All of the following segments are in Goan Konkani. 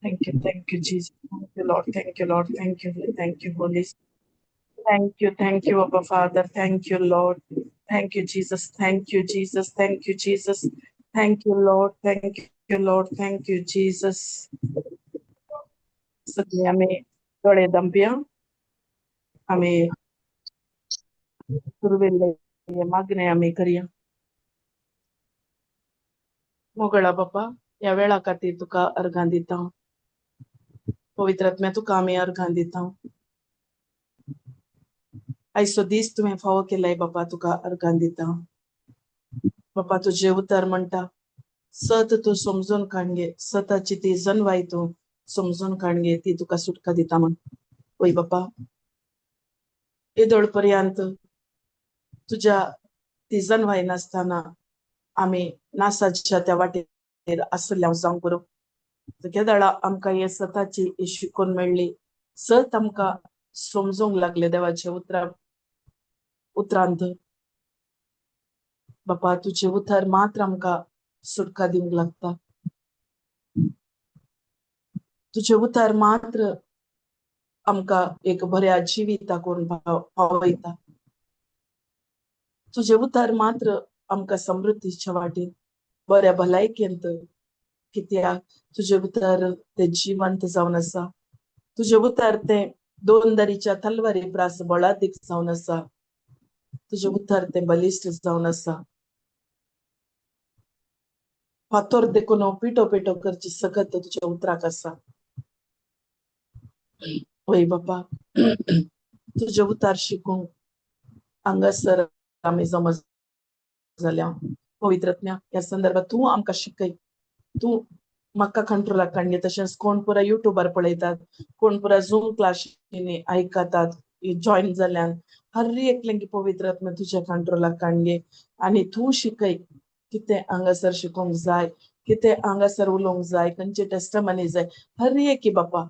Thank you, Jesus. Thank you, Lord. Thank you, Lord. Thank you. Thank you, Holy Spirit. Thank you, Abba Father. Thank you, Lord. Thank you, Jesus. Thank you, Jesus. Thank you, Jesus. Thank you, Lord. Thank you, Lord. Thank you, Jesus. सगळे आमी दोळे धांपया. आमी सुरवेल्ले मागणे आमी करया. मोगळा बापा, ह्या वेळा खातीर तुका अर्घां दिता. पवित्र आत्म्या, तुका आमी अर्घां दिता. आयचो दीस तुवें फावो केलाय बापा, तुका अर्घां दिता. बापा, तुजें उतर म्हणटा, सत तूं समजून काडगे, सताची ती जनवाय तूं समजून काडगे, ती तुका सुटका दिता म्हण. वय बापा, येदोळ पर्यंत तुज्या ती जनवाय नासतना आमी नासाच्या त्या वाटेर आसल्या जावंक बरो. केदळा आमकां हे सताची शिकून मेळ्ळी, सत आमकां समजूंक लागले देवाचे उतरा उतरांत. बापा, तुजें उतर मात्र आमकां सुटका दिवंक लागता. तुजें उतर मात्र आमकां एक बऱ्या जिविता करून पावयता. तुजें उतर मात्र आमकां समृद्धीच्या वाटेन, बऱ्या भलायकेंत, कित्याक तुजें उतर तें जिवंत जावन आसा. तुजें उतर तें दोन दरीच्या तलवारी प्रास बळादीक जावन आसा. तुजें उतर तें बलिश्ट जावन आसा. फातोर देखून पिटो पिटो करची सकत तुज्या उतराक आसा. वय बापा, तुजें उतार शिकूंक हांगासर आमी जमा जाल्या. पवित्र आत्म्या, ह्या संदर्भात तूं आमकां शिकय. तूं म्हाका कंट्रोलाक काडगे. तशेंच कोण पुरा युट्यूबार पळयतात, कोण पुरा झूम क्लासीनी आयकतात, जॉयन जाल्यान, हर एकल्यांकी पवित्र आत्म्या तुज्या कंट्रोलाक काडगे आनी तूं शिकय कितें हांगासर शिकोवंक जाय, कितें हांगासर उलोवंक जाय, खंयचे टेस्टमनी जाय, हर एकी बापा.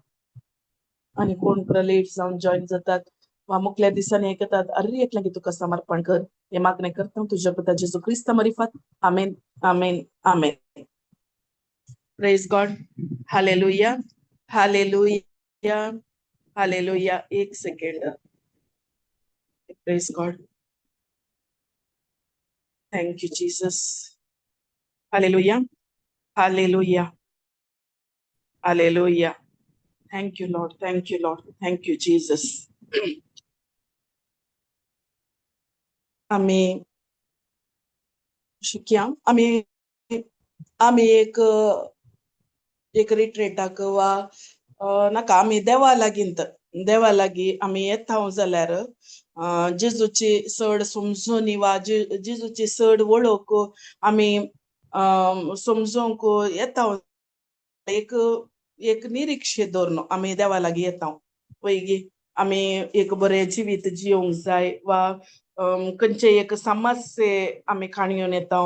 आनी कोण पुरा लेट जावन जॉयन जातात वा मुखल्या दिसांनी आयकतात, हर एकल्यांकी तुका समर्पण कर. हे मागणें करता तुज्या पुता जेजू क्रिस्ता मारिफात. आमेन, आमेन, आमेन. Praise God. Hallelujah, hallelujah, hallelujah. एक second. Praise God. Thank you, Jesus. Hallelujah, hallelujah, hallelujah. Thank you, Lord. Thank you, Lord. Thank you, Jesus. आमी शिकया. आमी आमी एक एक रिट्रेटाक वा नाका, आमी देवा लागीं, देवा लागीं आमी येता जाल्यार जेजूची चड समजूनी वा जेजूची चड वळख आमी समजूंक येता. एक एक निरीक्षे दवरून आमी देवा लागीं येता पयगी. आमी एक बरें जिवीत जियोंक जाय वा खंयचे एक समस्ये आमी काण घेवन येता,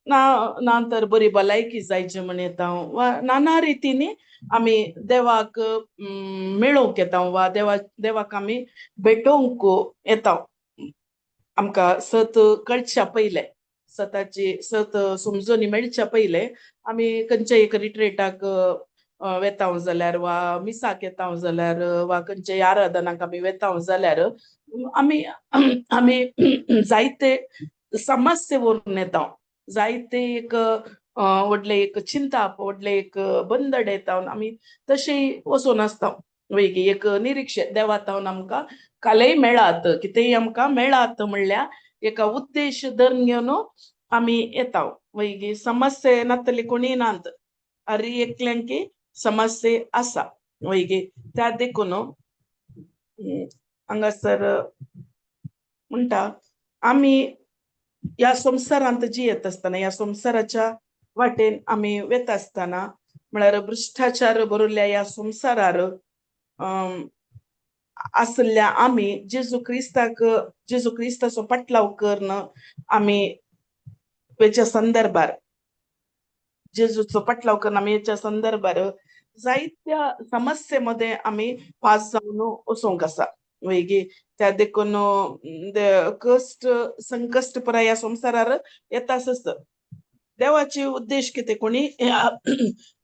ना ना तर बरी भलायकी जायची म्हण येता वा नाना रितींनी आमी देवाक मेळोवंक येता वा देवाक आमी भेटोवंक येता. आमकां सत कळच्या पयलें, सताची सत समजोनी मेळच्या पयलें आमी खंयच्या एक रिट्रेटाक वेता जाल्यार वा मिसाक येता जाल्यार वा खंयच्याय आराधनाक आमी वेता जाल्यार आमी आमी जायते समस्ये व्हरून येता. जायते एक व्हडलें एक चिंताप, व्हडलें एक बंदड येता. आमी तशें वचून आसता वयगी एक निरीक्षे देवा तावन आमकां कालय मेळात, कितेंय आमकां मेळात म्हणल्यार एका उद्देश धरून घेवन आमी येता वयगी. समस्ये नातली कोणी नात, हर एकल्यांकी समस्ये आसा वयगी. त्या देखून हांगासर म्हणटा, आमी ह्या संवसारांत जियेत आसतना, ह्या संवसाराच्या वाटेन आमी वेता आसतना, म्हळ्यार भ्रश्टाचार भरिल्ल्या ह्या संवसारार आसल्या आमी जेजू क्रिस्ताक, जेजू क्रिस्ताचो पाटलाव करून आमी हेच्या संदर्भार, जेजूचो पाटलाव करून आमी हेच्या संदर्भार जायत्या समस्ये मध्ये आमी पास जावन वचोंक आसा. वयगी त्या देखून कश्ट संकश्ट पुराय ह्या संवसारार येताच. देवाचे उद्देश कितें, कोणी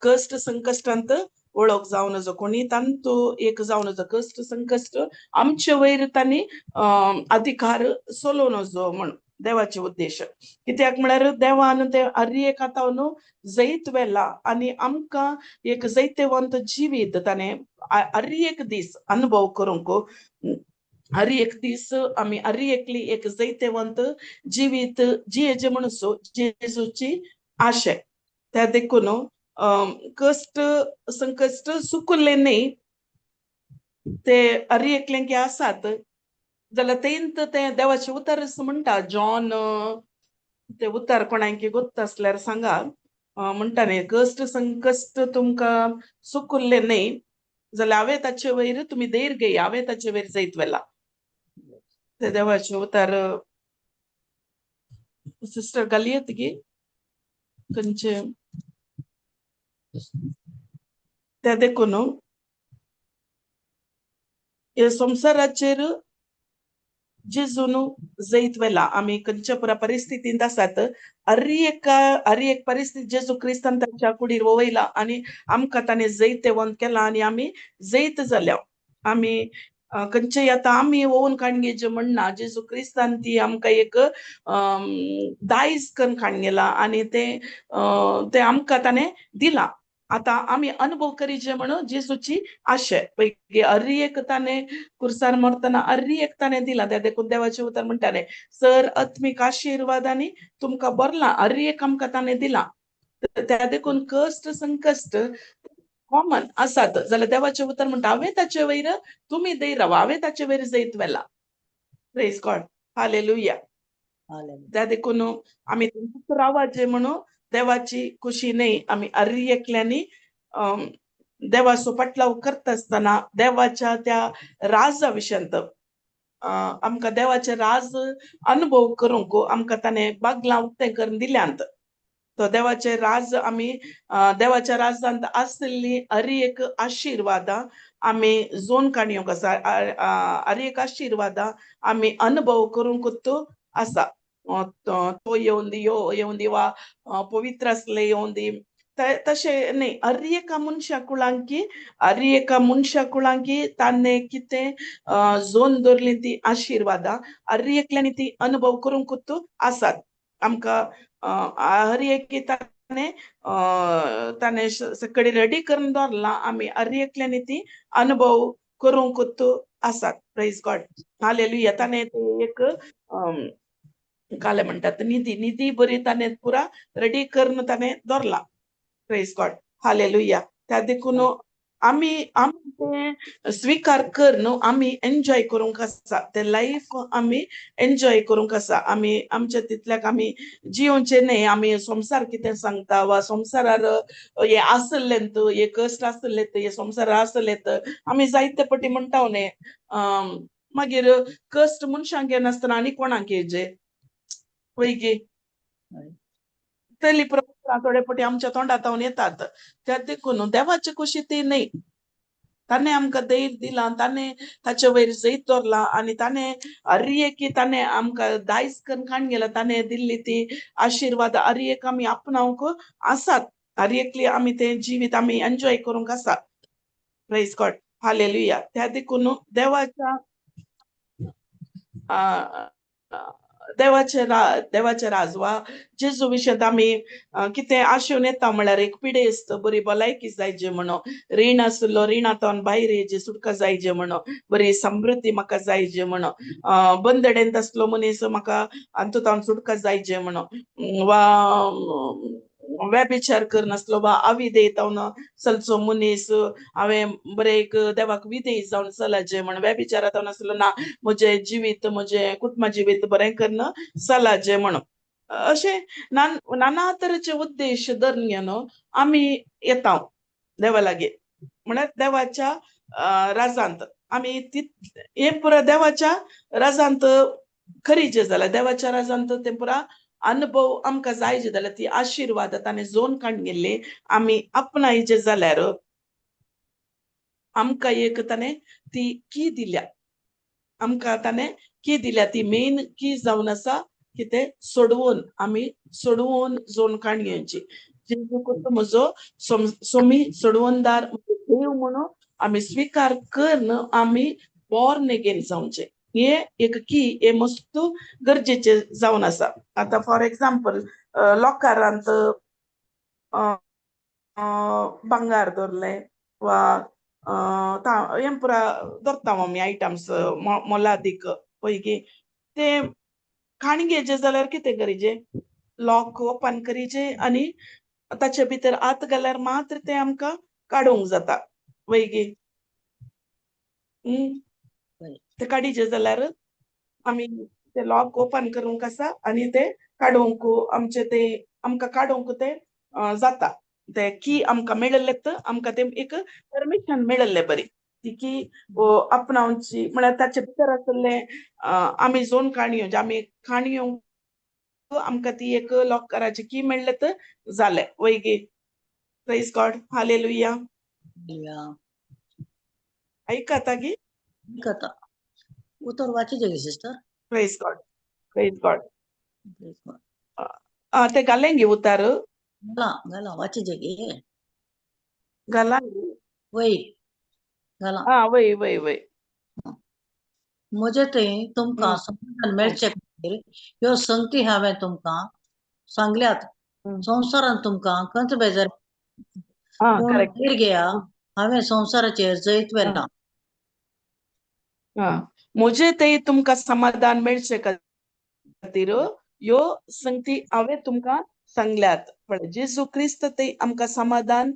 कश्ट संकश्टांत ओळख जावं नजो, कोणी तांतू एक जावं नजो. कश्ट संकश्ट आमचे वयर तांणी अधिकार चलोवं नजो म्हण देवाचे उद्देश. कित्याक म्हळ्यार देवान ते हर एक आतां न्हू जैत व्हेला आनी आमकां एक जैतवंत जिवीत ताणें हर एक दीस अनुभव करूंक, हर एक दीस आमी हर एकली एक जैतवंत जिवीत जियेचें म्हणून जेजूची आशे. त्या देखून कश्ट संकश्ट चुकल्ले न्ही, ते हर एकल्यांक आसात जाल्यार तेंत तें देवाचें उतरच म्हणटा. जॉन ते उतर कोणाक गोत्त आसल्यार सांगा. म्हणटा न्ही, कश्ट संकश्ट तुमकां चुकल्ले न्ही जाल्यार हांवें ताचे वयर तुमी धैर्य घेया, हांवें ताचे वयर जैत व्हेला. ते देवाचें उतर सिस्टर घालयेत गी खंयचे. त्या देखून हे संवसाराचेर जेजून जैत व्हेला. आमी खंयच्या पुरा परिस्थितींत आसात, हर एका हर एक परिस्थिती जेजू क्रिस्तान ताच्या कुडीर वयला आनी आमकां ताणें जैतवंत केला आनी आमी जैत जाल्या. आमी खंयचेय आतां आमी ओवन काडगेचें म्हणना, जेजू क्रिस्तान ती आमकां एक दायज करून काडगेला आनी तें तें आमकां ताणें दिलां. आतां आमी अनुभव करीचे म्हणून जेजूची आशे. पयली हर एक ताणें कुर्सार मरतना हर एक ताणें दिलां. त्या देखून देवाचें उतर म्हणटा न्ही, सर आत्मीक आशिर्वादांनी तुमकां भरलां, हर एक आमकां ताणें दिलां. त्या देखून कश्ट संकश्ट कॉमन आसात जाल्यार देवाचें उतर म्हणटा हांवें ताचे वयर तुमी धैर्य रावा, हांवें ताचे वयर जैत व्हेला. Praise God, hallelujah. त्या देखून आमी रावाचें म्हणून देवाची खुशी न्ही, आमी हर एकल्यांनी देवाचो पाटलाव करता आसतना देवाच्या त्या राजा विशयांत आमकां देवाचे राज अनुभव करूंक आमकां ताणें बागलां उक्तें करून दिल्यांत. तो देवाचे राज आमी देवाच्या राजांत आशिल्ली हर एक आशिर्वादां आमी जोन काणयोक आसा, हर एक आशिर्वादां आमी अनुभव करूंक आसा. तो येवन दी, यो येवन दी वा पवित्र आसले येवन दी, तशें न्ही. हर एका मनशा कुळांकी, हर एका मनशा कुळांकी ताणें कितें जोन दवरली ती आशिर्वादां हर एकल्यांनी ती अनुभव करूंक आसात. आमकां हर एक ताणें ताणें सगळें रेडी करून दवरलां, आमी हर एकल्यांनी ती अनुभव करूंक आसात. Praise God, hallelujah. ताणें ते एक काले म्हणटात निधी, निधी बरी ताणें पुरा रेडी करून ताणें दवरलां. Praise God, hallelujah. त्या देखून आमी आमी तें स्विकार कर न्हू, आमी एन्जॉय करूंक आसा तें लायफ, आमी एन्जॉय करूंक आसा. आमी आमच्या तितल्याक आमी जियोवचें न्ही. आमी संवसार कितें सांगता वा संवसारार हें आसलें हे कश्ट आसले हे संवसारार आसले आमी जायते पटी म्हणटा न्ही. मागीर कश्ट मनशांक येनासतना आनी कोणाक येजे पळय तली प्रवचनां थोडे पटी आमच्या तोंडांत येतात. त्या देखून देवाचे कुशी ती न्ही. ताणें आमकां धैर्य दिलां, ताणें ताचे वयर जैत दवरलां आनी ताणें हर एक ताणें आमकां दायज करून काडून गेला. ताणें दिल्ली ती आशिर्वाद हर एक आमी आपणावंक आसात. हर एकली आमी तें जिवीत आमी एन्जॉय करूंक आसा. Praise God, hallelujah. त्या देखून देवाच्या देवाचे देवाचे राज वा जेजू विशयांत आमी कितें आशेवन येता म्हळ्यार एक पिडेस्त बरी भलायकी जायजे म्हणून, रीण आशिल्लो रिणांतल्यान भायर येयचे सुटका जायजे म्हणून, बरी समृद्धी म्हाका जायजे म्हणून, बंदडेंत आसलो मनीस म्हाका हातूंत सुटका जायजे म्हणून, वा व्यभिचार करनासलो वा अविधेय जावन चलचो मनीस हांवें बरें एक देवाक विधेय जावन चलाचें म्हण, व्यभिचारांत नासलो ना म्हजें जिवीत म्हजें कुटुंबा जिवीत बरें करून चलाचें म्हणून, अशें नाना तरेचे उद्देश धरून घेवन आमी येता देवा लागीं. म्हळ्यार देवाच्या राजांत आमी हें पुरा देवाच्या राजांत खरीचें जाल्यार देवाच्या राजांत तें पुरा अनुभव आमकां जायचे जाल्यार ती आशिर्वाद ताणें जोन काडून गेल्ली आमी आपणायचे जाल्यार आमकां एक ताणें ती की दिल्या. आमकां ताणें की दिल्या ती मेन की जावन आसा की ते सोडवून आमी सोडवून जोन काणयेची जेजू क्रिस्त म्हजो सोमी सोडवणदार देव म्हणून आमी स्विकार करून आमी बॉर्न अगेन जावचें. हे एक की हे मस्त गरजेचें जावन आसा. आतां फॉर एग्जाम्पल लॉकरांत भांगार दवरलें वा हें पुरा दवरता आमी आयटम्स मोलादीक पयकी तें काणगेचें जाल्यार कितें करीजे लॉक ओपन करीजे आनी ताचे भितर हात घाल्यार मात्र तें आमकां काडूंक जाता वयगी. ते काडीचे जाल्यार आमी ते लॉक ओपन करूंक आसा आनी ते काडूंक आमचे ते आमकां काडूंक ते जाता. ते की आमकां मेळिल्ले तर आमकां ते एक परमिशन मेळिल्ले बरी ती की आपणावची म्हळ्यार ताचे भितर आसले आमी जोन काणयो जे आमी काणयो आमकां ती एक लॉकराची की मेळ्ळें तर जालें वयगी. Praise God, hallelujah. आयकता गी? कथा उतर वाचीजे गे sister. Praise God, praise God. ते घालें गे उतार? घाला घाला वाचीजे गे. घाला. वय घाला. आं वय वय वय. म्हजे थंय तुमकां समाधान मेळचे खातीर ह्यो संगती हांवें तुमकां सांगल्यात. संवसारांत तुमकां खंत बेजार, पूण धीर घेया, हांवें संवसाराचेर जैत व्हेलां. म्हजे थंय तुमकां समाधान मेळचे खातीर ह्यो संगती हांवें तुमकां सांगल्यात. पळय जेजू क्रिस्त थंय आमकां समाधान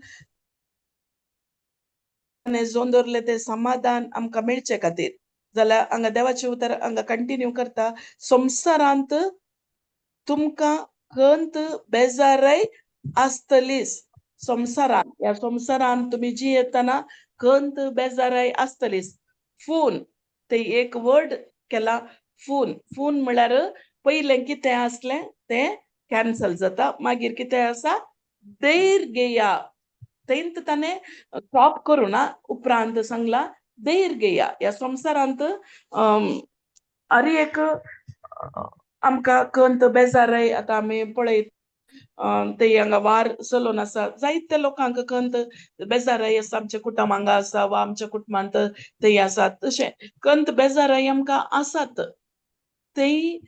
जोन दवरलें तें समाधान आमकां मेळचे खातीर जाल्यार हांगा देवाचें उतर हांगा कंटिन्यू करता. संवसारांत तुमकां खंत बेजारय आसतलीच. संवसारांत ह्या संवसारांत तुमी जियेतना खंत बेजारय आसतलीच. फून ते एक वर्ड केला फून. फून म्हळ्यार पयलें कितें आसलें तें कॅन्सल जाता. मागीर कितें आसा धैर घेया. थंयत ताणें स्टॉप करूं ना उपरांत सांगला धैर घेया. ह्या संवसारांत हर एक आमकां खंत बेजारय आतां आमी पळयत ते हांगा वार चलोवन आसा जायते लोकांक खंत बेजारय आसा. आमच्या कुटुंब हांगा आसा वा आमच्या कुटुंबांत थंय आसात तशें खंत बेजारय आमकां आसात. थंय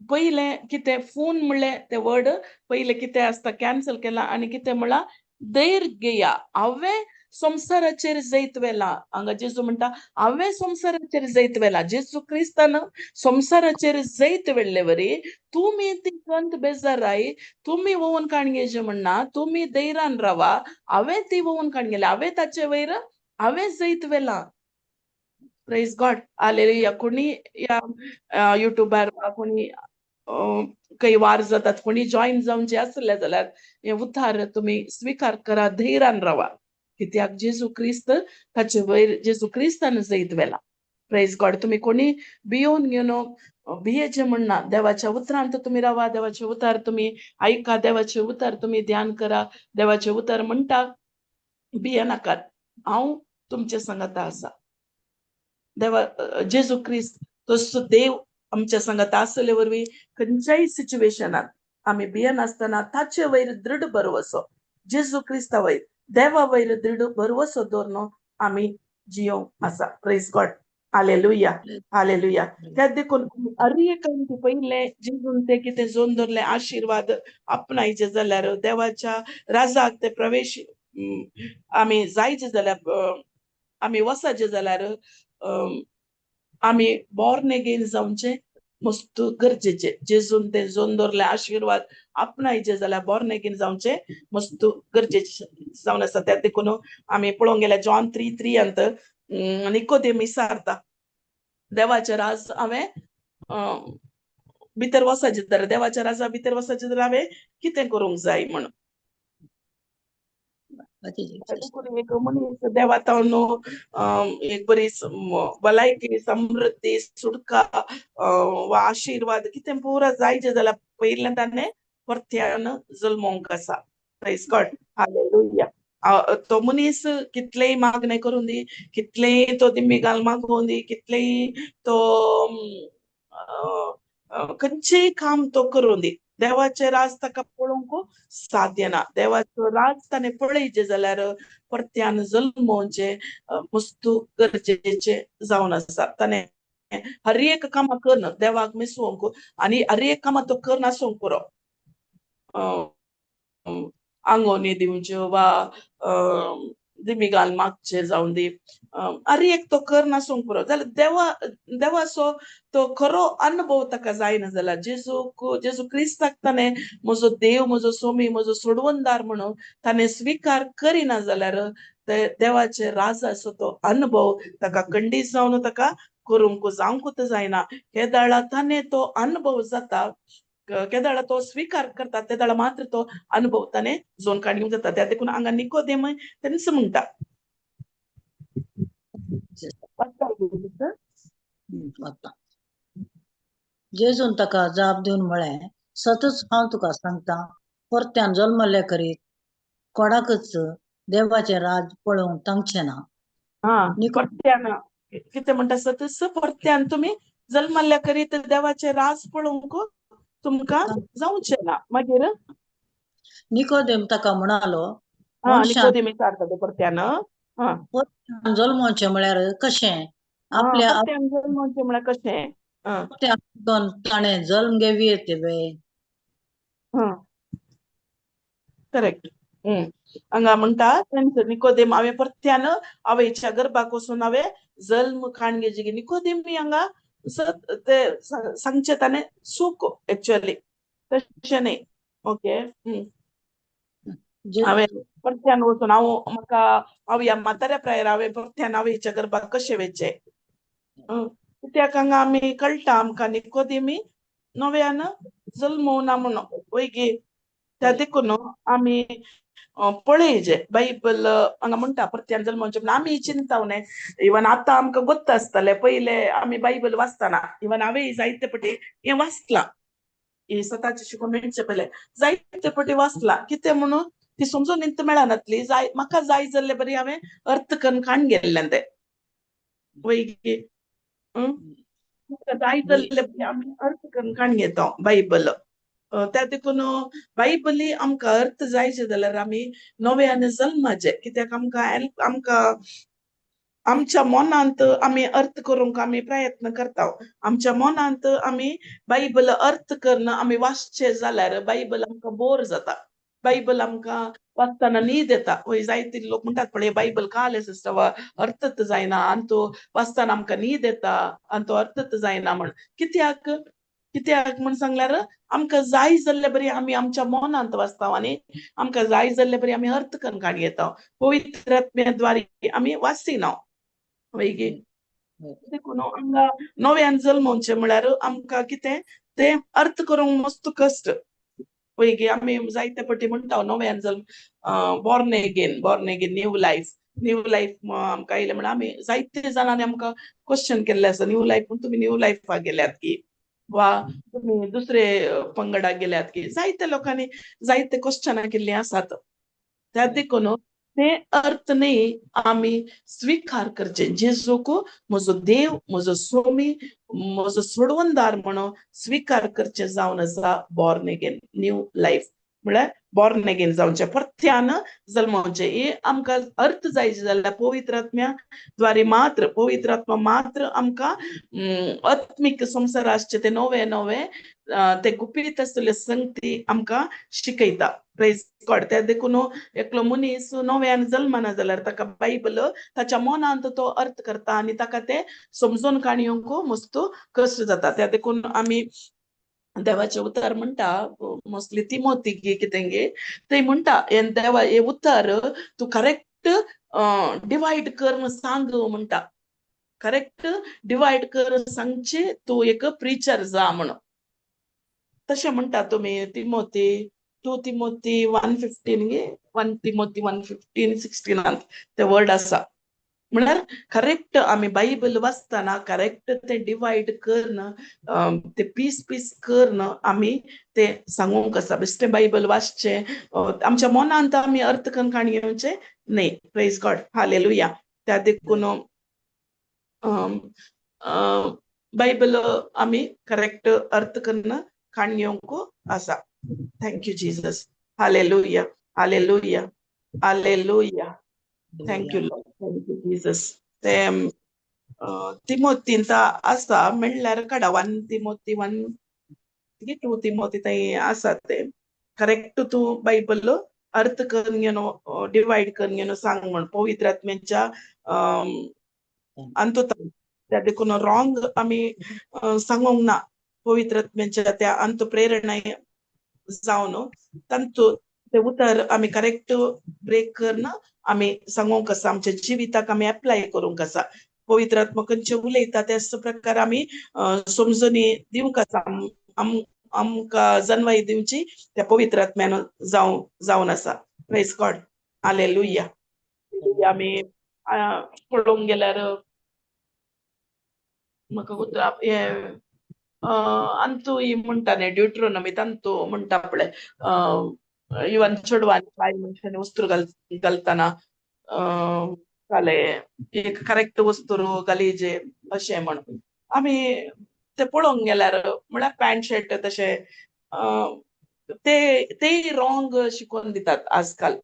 पयलें कितें फोन म्हणलें तें वर्ड पयलें कितें आसता कॅन्सल केलां आनी कितें म्हणलां धैर घेया. हांवें संवसाराचेर जैत व्हेलां. हांगा जेजू म्हणटा हांवें संवसाराचेर जैत व्हेलां. जेजू क्रिस्तान संवसाराचेर जैत व्हेल्ले वरी तुमी ती खंत बेजाराय तुमी वोवन काणगेचे म्हणना तुमी धैर्यान रावा. हांवें ती वोवन काणगेल्या हांवें ताचे वयर हांवें जैत व्हेलां. Praise God, hallelujah. कोणी ह्या युट्यूबार वा कोणी खंय वार जातात कोणी जॉयन जावचे आसले जाल्यार हे उतार तुमी स्विकार करा, धैर्यान रावा. कित्याक जेजू क्रिस्त ताचे वयर जेजू क्रिस्तान जैत व्हेलां. Praise God. तुमी कोणी भियोवन घेवन भियेचें म्हणना. देवाच्या उतरांत तुमी रावा, देवाचे उतार तुमी आयका, देवाचे उतार तुमी ध्यान करा. देवाचे उतार म्हणटा भियेनाकात, हांव तुमचे सांगाता आसा. देवा जेजू क्रिस्त तसो देव आमच्या सांगाता आसले वरवीं खंयच्याय सिच्युएशनात आमी भियेनासतना ताचे वयर दृढ भरवसो जेजू क्रिस्ता वयर देवा वयर दृढ भरवसो दवरून आमी जियोंक आसा. Praise God, hallelujah, hallelujah. त्या देखून हर एकान पयलें जेजून ते कितें जोन दवरलें आशिर्वाद आपणायचे जाल्यार देवाच्या राजाक ते प्रवेश आमी जायचे जाल्यार आमी वचाचे जाल्यार आमी बॉर्न अगेन जावचें मस्त गरजेचें. जेजून ते जोन दवरले आशिर्वाद आपणायचे जाल्यार बॉर्न अगेन जावचें मस्त गरजेचें जावन आसा. त्या देखून आमी पळोवंक गेल्यार जॉन 3:3 निकोदेम विचारता देवाचें राज हांवें भितर वचाचें जाल्यार देवाच्या राजा भितर वचाचें जाल्यार हांवें कितें करूंक जाय म्हणून. एक मनीस देवा तावन एक बरी भलायकी समृद्धी सुटका वा आशिर्वाद कितें पुरा जायचें जाल्यार पयलें ताणें परत्यान जल्मोंक आसा. Praise God, hallelujah. तो मनीस कितलेय मागणें करून दी, कितलेय तो दिंबी घाल मागोवन दी, कितलेय तो खंयचेय काम तो करून दी, देवाचें राज ताका पळोवंक साध्य ना. देवाचो राज ताणें पळयचें जाल्यार परत्यान जल्मोवचें मस्तू गरजेचें जावन आसा. ताणें हर एक कामां करन देवाक मिसवंक आनी हर एक कामां तो करन आसूंक पुरो. आंगोवणी दिवच्यो वा दिमी घाल मागचें जावन दी, हर एक तो करन आसूंक पुरो. जाल्यार देवाचो तो खरो अनुभव ताका जायना जाल्यार जेजू क्रिस्ताक ताणें म्हजो देव, म्हजो सोमी, म्हजो सोडवणदार म्हणून ताणें स्विकार करिना जाल्यार ते देवाचे राजाचो तो अनुभव ताका खंडीत जावन ताका करूंक जावंकूच जायना. केदाळा ताणें तो अनुभव जाता, केदाळा तो स्विकार करता, तेदाळा मात्र तो अनुभव ताणें जोन काडूंक जाता. त्या देखून हांगा निकोदेम तेंच म्हणटा. जेजून ताका जाप दिवन म्हळें, सतच हांव तुका सांगता, परत्यान जल्मल्ले करीत कोणाकच देवाचें राज पळोवंक तांकचें ना. परत्यान कितें म्हणटा, सतच परत्यान तुमी जल्मल्ल्या करीत देवाचें राज पळोवंक तुमकां जावचें ना. मागीर निकोदेम ताका म्हणालो, निकोदेम विचारता ते परत्यान, परत्यान जल्मोवचें म्हळ्यार कशें? आपल्या परत्यान जल्मोवचें म्हळ्यार कशें? ताणें जल्म घेवी येते वे. करेक्ट. हांगा म्हणटा निकोदेम हांवें परत्यान आवयच्या गर्भाक वचून हांवें जल्म काण घेवची. निकोदेम हांगा ते सांगचें ताणें चूक एक्चुअली, तशें न्ही. ओके, हांवें परत्यान वचून हांव म्हाका हांव ह्या म्हाताऱ्या प्रायर हांवें परत्यान आवयच्या गर्भाक कशें वचचें? कित्याक हांगा आमी कळटा आमकां निकोदेमी नव्यान जल्मोवना म्हणून वयगी. त्या देखून आमी पळयजे बायबल हांगा म्हणटा परत्यान जल्मोवचें म्हण आमी चिंता न्हय. इवन आतां आमकां गोत्त आसतलें, पयले आमी बायबल वाचतना इवन हांवें जायते पटी हें वाचलां, ही स्वताची शिकोवन मेळचे पयलें जायते पटी वाचलां. कितें म्हणून ती समजून न्हिद मेळनातली, जाय म्हाका जाय जाल्ले बरी हांवें अर्थ करून काण गेल्लें तें वयगी. जाय जाल्ले बरी आमी अर्थ करून काण घेता बायबल. त्या देखून बायबली आमकां अर्थ जायचे जाल्यार आमी नव्यान जल्माचे. कित्याक आमकां आमकां आमच्या मनांत आमी अर्थ करूंक आमी प्रयत्न करता. आमच्या मनांत आमी बायबल अर्थ करून आमी वाचचे जाल्यार बायबल आमकां बोर जाता. बायबल आमकां वाचतना न्हीद येता. वय जायते लोक म्हणटात पळय बायबल कालें सिस्टर अर्थच जायना आनी तो वाचतना आमकां न्हीद येता आनी तो अर्थच जायना म्हण. कित्याक कित्याक म्हण सांगल्यार आमकां जाय जाल्ले बरी आमी आमच्या मनांत वाचता आनी आमकां जाय जाल्ले बरी आमी अर्थ करून काड घेता. पवित्र आत्म्या आमी वाचिना वयगी. देखून हांगा नव्यान जल्मोवचें म्हळ्यार आमकां कितें तें अर्थ करूंक मस्त कश्ट वयगी. आमी जायते पटी म्हणटा नव्यान जल्म, born again, born again, new life, new life आमकां येयलें म्हणल्यार आमी जायते जाणांनी आमकां क्वेश्चन केल्लें आसा, न्यू लायफ म्हण तुमी न्यू लायफाक गेल्यात की वा तुमी दुसरे पंगडाक गेल्यात की, जायते लोकांनी जायते क्वेश्चनां केल्लीं आसात. त्या देखून ते अर्थ न्ही आमी स्विकार करचे जेजूक म्हजो देव, म्हजो स्वामी, म्हजो सोडवणदार म्हणून स्विकार करचे जावन आसा बॉर्न एगेन न्यू लायफ म्हळ्यार बॉर्न एगेन जावचें, परत्यान जल्मोवचें. हे आमकां अर्थ जायचे जाल्यार पवित्र आत्म्या द्वारे मात्र, पवित्र आत्मा मात्र आमकां आत्मीक संवसार आसचे ते नवे नवे ते गुपीत आसतले संगती आमकां शिकयता. Praise God. त्या देखून एकलो मनीस नव्यान जल्मना जाल्यार ताका बायबल ताच्या मनांत तो अर्थ करता आनी ताका ते समजून काण येवंक मस्त कश्ट जाता. त्या देखून आमी देवाचें उतर म्हणटा, मोस्टली तिमोती गे कितें गे थंय म्हणटा, हें देवा हें उतर तूं करेक्ट डिवायड कर सांग म्हणटा, करेक्ट डिवायड कर सांगचें, तूं एक प्रिचर जा म्हणून तशें म्हणटा. तुमी तिमोती 2 तिमोती 1:15 गे, 1 तिमोती 1:15-16 ते वर्ड आसा. म्हळ्यार करेक्ट आमी बायबल वाचतना करेक्ट तें डिवायड करून ते पीस पीस करून आमी तें सांगूंक आसा. बेश्टें बायबल वाचचें आमच्या मनांत आमी अर्थ करून काणी घेवचें न्हय. Praise God, hallelujah. त्या देखून बायबल आमी करेक्ट अर्थ करून काणी घेवंक आसा. Thank you Jesus. Hallelujah, hallelujah, hallelujah. Thank you Lord, thank you Jesus. ते तिमोतींत आसा म्हणल्यार काडा 1 तिमोती 1 2 तिमोती थंय आसा ते करेक्ट तूं बायबल अर्थ करून घेवन डिवायड करून घेवन सांग म्हण पवित्र आत्म्याच्या अंतुत. त्या देखून रॉंग आमी सांगूंक ना. पवित्र आत्म्याच्या त्या अंत प्रेरणा जावन तांतू ते उतर आमी करेक्ट ब्रेक करून आमी सांगूंक आसा. आमच्या जिविताक आमी एप्लाय करूंक आसा. पवित्र आत्मा खंयचे उलयता त्याच प्रकार आमी समजूनी दिवंक आसा. आमकां जनवाई दिवची त्या पवित्र आत्म्यान जावन आसा. Praise God, hallelujah. आमी पळोवंक गेल्यार म्हाका हें अंतू म्हणटा न्ही ड्युट्रोनॉमी तांतू म्हणटा पळय इवन चेडवांनी बायल मनशांनी वस्त्र घालतना घाले एक करेक्ट वस्तू घालीजे अशें म्हणून आमी ते पळोवंक गेल्यार म्हळ्यार पॅन्ट शर्ट तशें ते तेय रॉंग शिकोवन दितात आजकाल.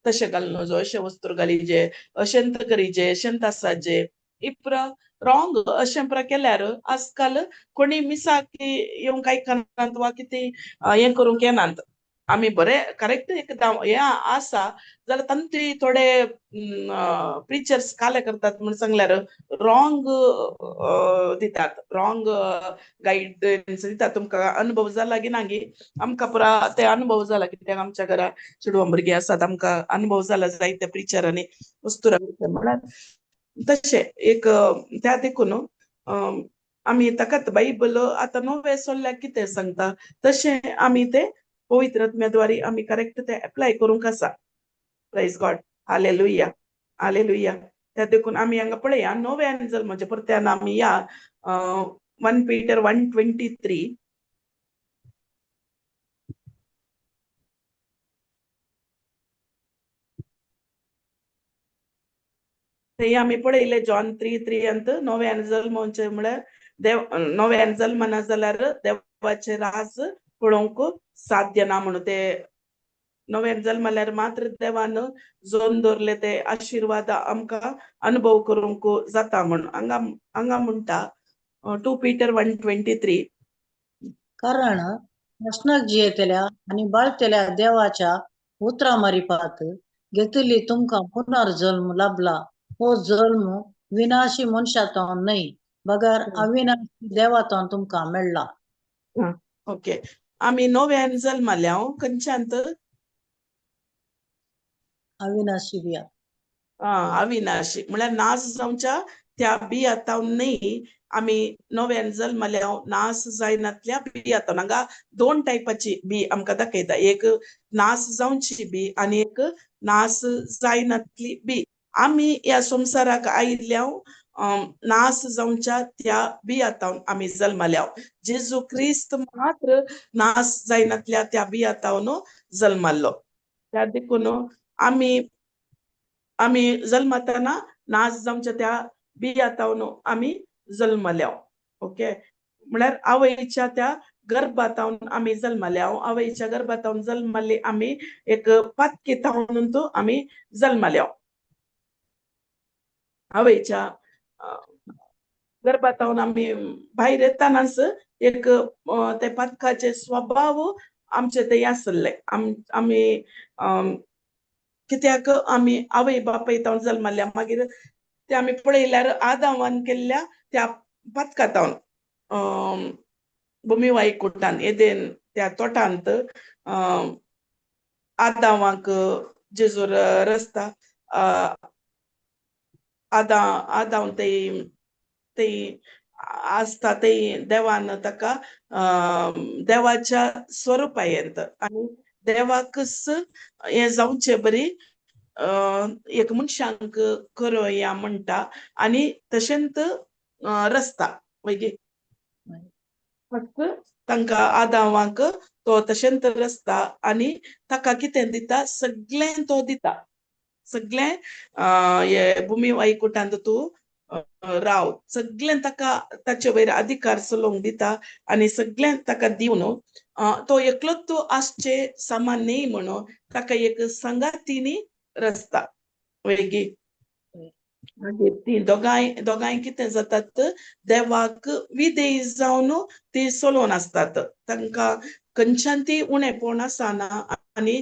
तशें घालूं नजो, अशें वस्तू घालीजे, अशेंत करीजे, अशेंत आसाजे इपरा रॉंग अशें पुरा केल्यार आजकाल कोणी मिसाक येवंक आयकनात वा कितें हें करूंक येनात. आमी बरें करेक्ट एकदां हें आसा जाल्यार तांचे थोडे प्रिचर्स काले करतात म्हण सांगल्यार रॉंग दितात, रॉंग गायडन्स दितात. तुमकां अनुभव जाला की ना गी? आमकां पुरा ते अनुभव जाला कित्याक आमच्या घरा चेडवां भुरगीं आसात, आमकां अनुभव जाला जायते प्रिचरांनी वस्तुरा म्हळ्यार तशें एक. त्या देखून आमी ताकाच बायबल आतां नवें सोल्ल्याक कितें सांगता तशें आमी ते पवित्र आत्म्याद्वारे आमी करेक्ट ते एप्लाय करूंक आसा. Praise God, hallelujah, hallelujah. त्या देखून आमी हांगा पळया नव्यान जल्माचे परत्यान आमी या 1 पीटर 1:23. थंय आमी पळयले जॉन 3:3 अंत नव्यान जल्मचे म्हळ्यार देव नव्यान जल्मना जाल्यार देवाचे राज पळोवंक साध्य ना म्हणून. ते नव्यान जल्मल्यार मात्र देवान जोन दवरले ते आशिर्वाद आमकां अनुभव करूंक जाता म्हणून हांगा हांगा म्हणटा 2 पीटर 1:23. कारण प्रश्नाक जियेतल्या आनी बाळतेल्या देवाच्या उतरां मारिपात घेतिल्ली तुमकां पुनर्जल्म लाभला. हो जल्म विनाशी मनशांतून न्हय बगर अविनाशी देवातून तुमकां मेळ्ळा. ओके, आमी नव्यान जल्मल्या खंयच्यान? अविनाशी बिया. अविनाशी म्हळ्यार नाश जावच्या त्या बियातावन न्हय आमी नव्यान जल्मल्या नाश जायनातल्या बियातावन. हांगा दोन टायपाची बी आमकां दाखयता, एक नाश जावची बी आनी एक नाश जायनातली बी. आमी ह्या संवसाराक आयिल्ल्या नाश जावच्या त्या बियातावन आमी जल्मल्या. जेजू क्रिस्त मात्र नाश जायनातल्या त्या बियातावन जल्मल्लो. त्या देखून आमी आमी जल्मतना नाश जावच्या त्या बियातावन आमी जल्मल्या. ओके, म्हळ्यार आवयच्या त्या गर्भातावन आमी जल्मल्या. आवयच्या गर्भातावन जल्मल्ली आमी एक पातकी तावन आमी जल्मल्या. आवयच्या गर्भातावन आमी भायर येतनाच एक ते पातकाचे स्वभाव आमचे ते आसले. आमी कित्याक आमी आवय बापाय तावन जल्मल्या. मागीर ते आमी पळयल्यार आदावान केल्ल्या त्या पातकातावन भुमीवाई कुटान एदेन त्या तोटांत आदावाक जेजूर रस्ता आदाव ते ते आसता ते देवान ताका देवाच्या स्वरुपा येत आनी देवाकच हें जावचे बरी एक मनशांक करया म्हणटा आनी तशेंच रस्ता मागीर फक्त तांकां आदावांक तो तशेंच रस्ता आनी ताका कितें दिता, सगळें तो दिता, सगळें हे भुमी वैकुटांत तूं राव, सगळें ताका ताचे वयर अधिकार चलोवंक दिता आनी सगळें ताका दिवन तो एकलोच तूं आसचे सामान न्ही म्हणून ताका एक संगातीनी रस्ता वयगी. मागीर ती दोगांय दोगांय कितें जातात, देवाक विधेय जावन ती चलोवन आसतात, तांकां खंयच्यान ती उणेपण आसना आनी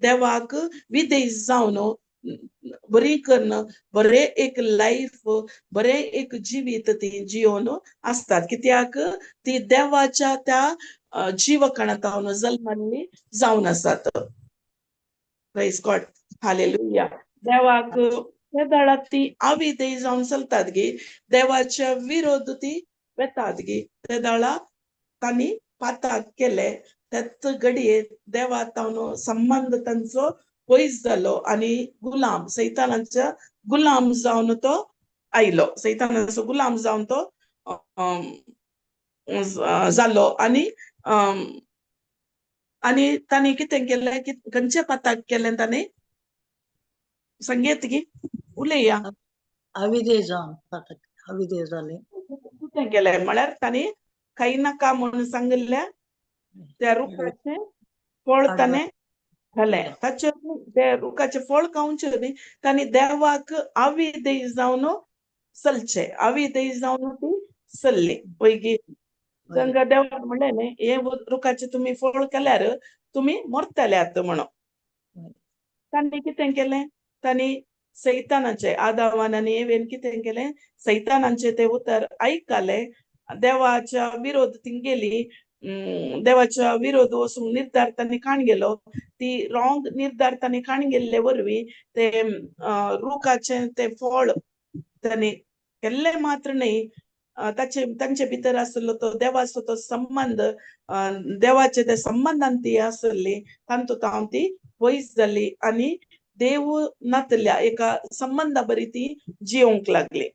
देवाक विधेय जावन बरी कन्न बरें एक लायफ, बरें एक जिवीत ती जियोन आसतात. कित्याक ती देवाच्या त्या जीवकणांत जल्मल्ली जावन आसात. Praise God, hallelujah. देवाक त्या दळात ती आविधेय जावन चलतात गी, देवाच्या विरोध ती वेतात गी, त्या दळा तांणी पाताक केले, त्याच घडये देवा तावन संबंद तांचो पयस जालो आनी गुलाम सैतानाच्या गुलाम जावन तो आयलो, सैतानाचो गुलाम जावन तो जालो आनी आनी तांणी कितें केलें, खंयचे पाताक केलें तांणी सांगयत गी, उलया. अविधेय जावन पातक अविधेय जाले. कितें केलें म्हळ्यार तांणी खाय नाका म्हणून सांगिल्ल्या त्या रुखाचें फळ ताणें खालें, ताचे ते रुखाचें फळ खावचें न्ही, तांणी देवाक आविधेय जावन चलचें, आविधेय जावन ती चल्ली पयगी. तांकां देवान म्हणलें न्ही, हे रुखाचें तुमी फळ खाल्यार तुमी मरतले आतां म्हणून. तांणी कितें केलें, तांणी सैतानाचें, आदावान आनी एवेन कितें केलें, सैतानाचें तें उतर आयकलें, देवाच्या विरोध ती गेली, देवाच्या विरोध वचूंक निर्धार तांणी काण गेलो, ती रॉंग निर्धार तांणी काण गेल्ले वरवीं ते रुखाचें तें फळ तांणी केल्लें मात्र न्ही, ताचे तांचे भितर आसलो तो देवाचो तो संबंद, देवाचे त्या संबंदान ती आसली, तांतूत हांव ती पयस जाली आनी देव नातल्या एका संबंदा बरी ती जियोंक लागली.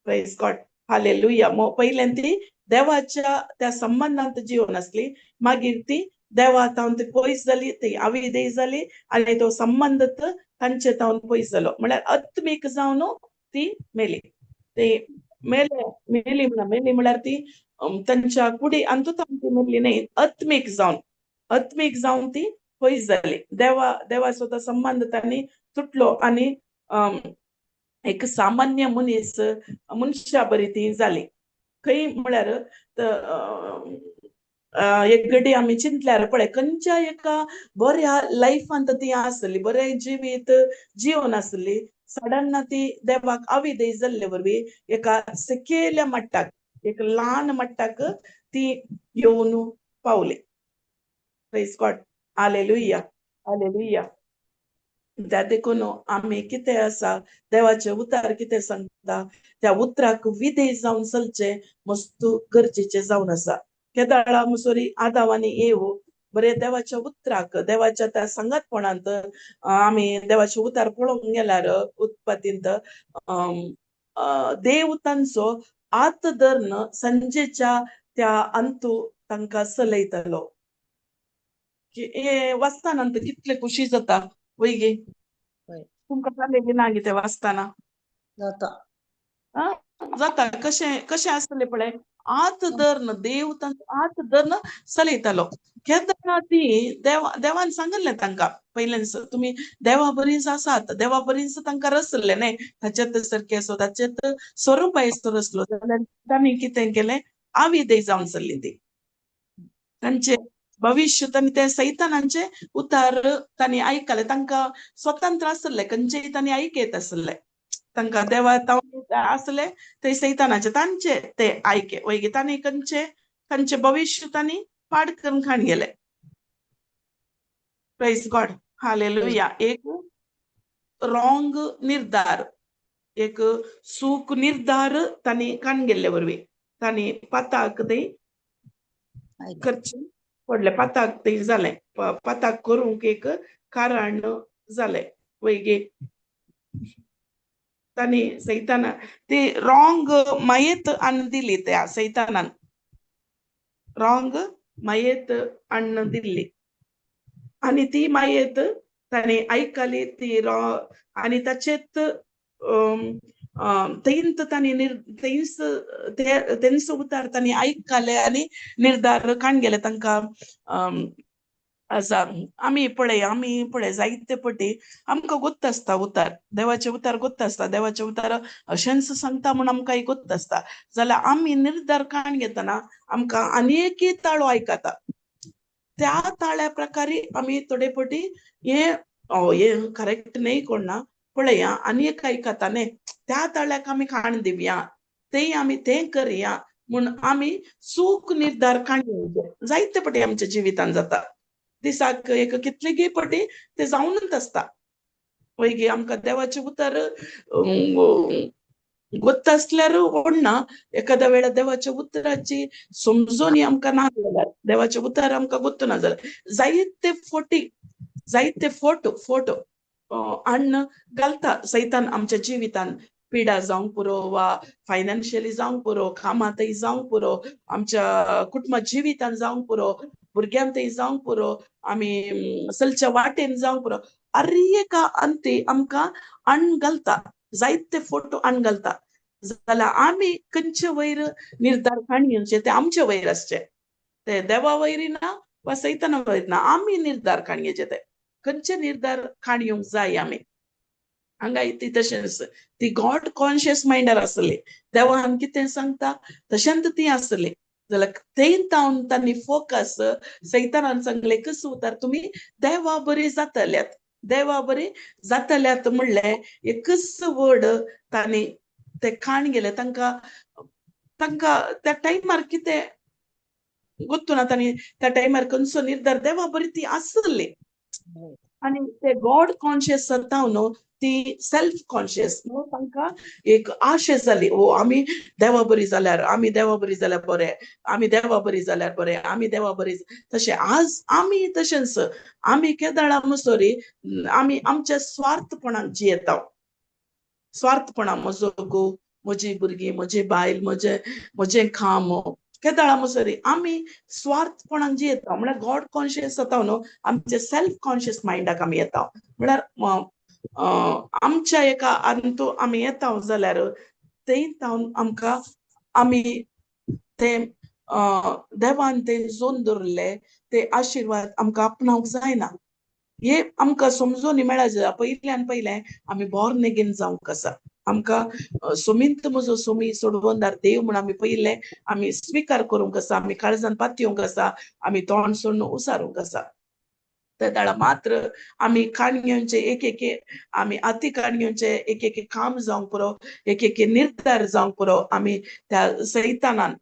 Praise God, hallelujah. पयल्यान ती देवाच्या त्या संबंदांत जिवन आसली, मागीर ती देवा तावन ती पयस जाली, ती आविधेय जाली आनी तो संबंद तांचे तावन पयस जालो, म्हळ्यार आत्मीक जावन ती मेली. ती मेले मेली म्हणा, मेली म्हळ्यार ती तांच्या कुडी अंतूत ती मेली न्ही, आत्मीक जावन, आत्मीक जावन ती पयस जाली. देवा देवाचो तो संबंद तांणी तुटलो आनी एक सामान्य मनीस मनशा बरी ती जाली. खंय म्हळ्यार एक घडी आमी चिंतल्यार पळय, खंयच्या एका बऱ्या लायफांत ती आसली, बरें जिवीत जिवन आसली, सडन ती देवाक आविधेय जाल्ले वरवीं एका सकयल्या मट्टाक, एक ल्हान मट्टाक ती येवन पावली. प्रेज गॉड, हालेलुया, हालेलुया. त्या देखून आमी कितें आसा, देवाचें उतार कितें सांगता, त्या उतराक विधेय जावन चलचें मस्त गरजेचें जावन आसा. केदाळा मुसोरी आदाव आनी एव बरें देवाच्या उतराक, देवाच्या त्या सांगातपणांत आमी देवाचें उतार पळोवंक गेल्यार उत्पत्तींत देव तांचो आत धरून संजेच्या त्या अंतू तांकां चलयतालो. हे वाचतना कितले खुशी जाता वय गे, तुमकां जालें बी ना गे तें वाचतना? जाता जाता. कशें कशें आसतलें पळय, आत धरून देव तांचो आत धरून चलयतालो. केन्ना ती देवा देवान सांगिल्लें तांकां पयल्यान, तुमी देवा बरीच आसात, देवा बरीच तांकां रचल्लें न्ही, ताचेत सारकें सो ताचेत स्वरूपायचो रचलो, जाल्यार तांणी कितें केलें, आविधेय जावन चल्ली ती. तांचे भविश्य तांणी ते सैतानांचे उतार तांणी आयकले, तांकां स्वतंत्र आसले, खंयचेय तांणी आयकयत आसले, तांकां देवा आसले ते सैतानाचे तांचे ते आयके वयगे, तांणी खंयचे तांचे भविश्य तांणी पाड करून खाण गेले. Praise God, hallelujah. एक रॉंग निर्धार, एक सूक निर्धार तांणी काण गेल्ले वरवीं तांणी पाताक ते करचे पडले, पाताक ते जालें, पाताक करूंक एक कारण जालें वयगे. तांणी सैताना ती रॉंग मायेत हाडून दिली, त्या सैतानान रॉंग मायेत हाडून दिल्ली आनी ती मायेत तांणी आयकली ती आनी ताचेत थंयच तांणी थंयच तेंच उतार तांणी आयकले आनी निर्धार काण गेले तांकां आसा. आमी पळय, आमी पळय जायते पटी आमकां गोत्त आसता उतार, देवाचे उतार गोत्त आसता, देवाचे उतार अशेंच सांगता म्हूण आमकां गोत्त आसता. जाल्यार आमी निर्धार काण घेतना आमकां आनी एक ताळो आयकता, त्या ताळ्या प्रकारे आमी थोडे पटी हे हे करेक्ट न्हय कोण ना, पळया आनी एक आयकता न्ही, त्या ताळ्याक आमी खाण दिवया, तेय आमी तें करया म्हूण आमी चूक निर्धार काण घेवचे. जायते पटी आमच्या जिवितान जाता, दिसाक एक कितलेगी पटी ते जावनूच आसता. वयगी आमकां देवाचें उतर गोत्त आसल्यार ओडना, एखाद्या वेळार देवाच्या उतराची समजून आमकां ना जाल्यार, देवाचें उतर आमकां गोत्त ना जाल्यार जायते फोटी, जायते फोटो फोटो अन्न घालता सैतान आमच्या जिवितान. पिडा जावंक पुरो वा फायनान्शियली जावंक पुरो, कामांतय जावंक पुरो, आमच्या कुटुंबा जिवितान जावंक पुरो, भुरग्यांतय जावंक पुरो, आमी चलच्या वाटेन जावंक पुरो, अरे एका अंती आमकां अन्न घालता, जायते फोटो अन्न घालता. जाल्यार आमी खंयचे वयर निर्धार काण घेवचे ते आमचे वयर आसचे, ते देवा वयर ना वा सैताना वयर ना, आमी निर्धार काण घेवचे, ते खंयचे निर्धार काण घेवंक जाय आमी. हांगा ती तशेंच ती गॉड कॉन्शियस मायंडार आसली, देवान कितें सांगता तशेंच ती आसली. जाल्यार थंय तावन तांणी फोकस सैतानान सांगलें कसो उतार तुमी देवा बरी जातल्यात, देवा बरी जातल्यात म्हणलें एकच वर्ड तांणी ते खाण गेले. तांकां तांकां त्या टायमार कितें गोत्तू ना, तांणी त्या टायमार खंयचो निर्धार देवा बरी ती आसली आनी ते गॉड कॉन्शियस जाता न्हू, ती सेल्फ कॉन्शियस न्हू, तांकां एक आशा जाली, ओ आमी देवा बरी जाल्यार, आमी देवा बरी जाल्यार बरें, आमी देवा बरी जाल्यार बरें, आमी देवा बरी. तशें आज आमी तशेंच आमी केदळा मुसोरी आमी आमच्या स्वार्थपणाक जियेता, स्वार्थपणा म्हजो घोव, म्हजी भुरगीं, म्हजी बायल, म्हजें म्हजें काम, केदळा मुसोरी आमी स्वार्थपणाक जियेता. म्हळ्यार गॉड कॉन्शियस जाता न्हू, आमच्या सेल्फ कॉन्शियस मायंडाक आमी येता. म्हळ्यार आमच्या एका अंतू आमी येता जाल्यार थंय तावन आमकां आमी ते देवान ते जोन दवरले ते आशिर्वाद आमकां आपणावंक जायना. हे आमकां समजून मेळा जाय. पयल्यान पयलें आमी बॉर्न अगेन जावंक आसा, आमकां सोमींत म्हजो सोमी सोडवंदार देव म्हूण आमी पयलें आमी स्विकार करूंक आसा, आमी काळजान पातयेवंक आसा, आमी तोंड सोडून उसारूंक आसा. ते दाडा मात्र आमी काण घेवचे एक एक, आमी आती काण घेवचे एक एक काम जावंक पुरो, एक एक निर्धार जावंक पुरो. आमी त्या सैतानान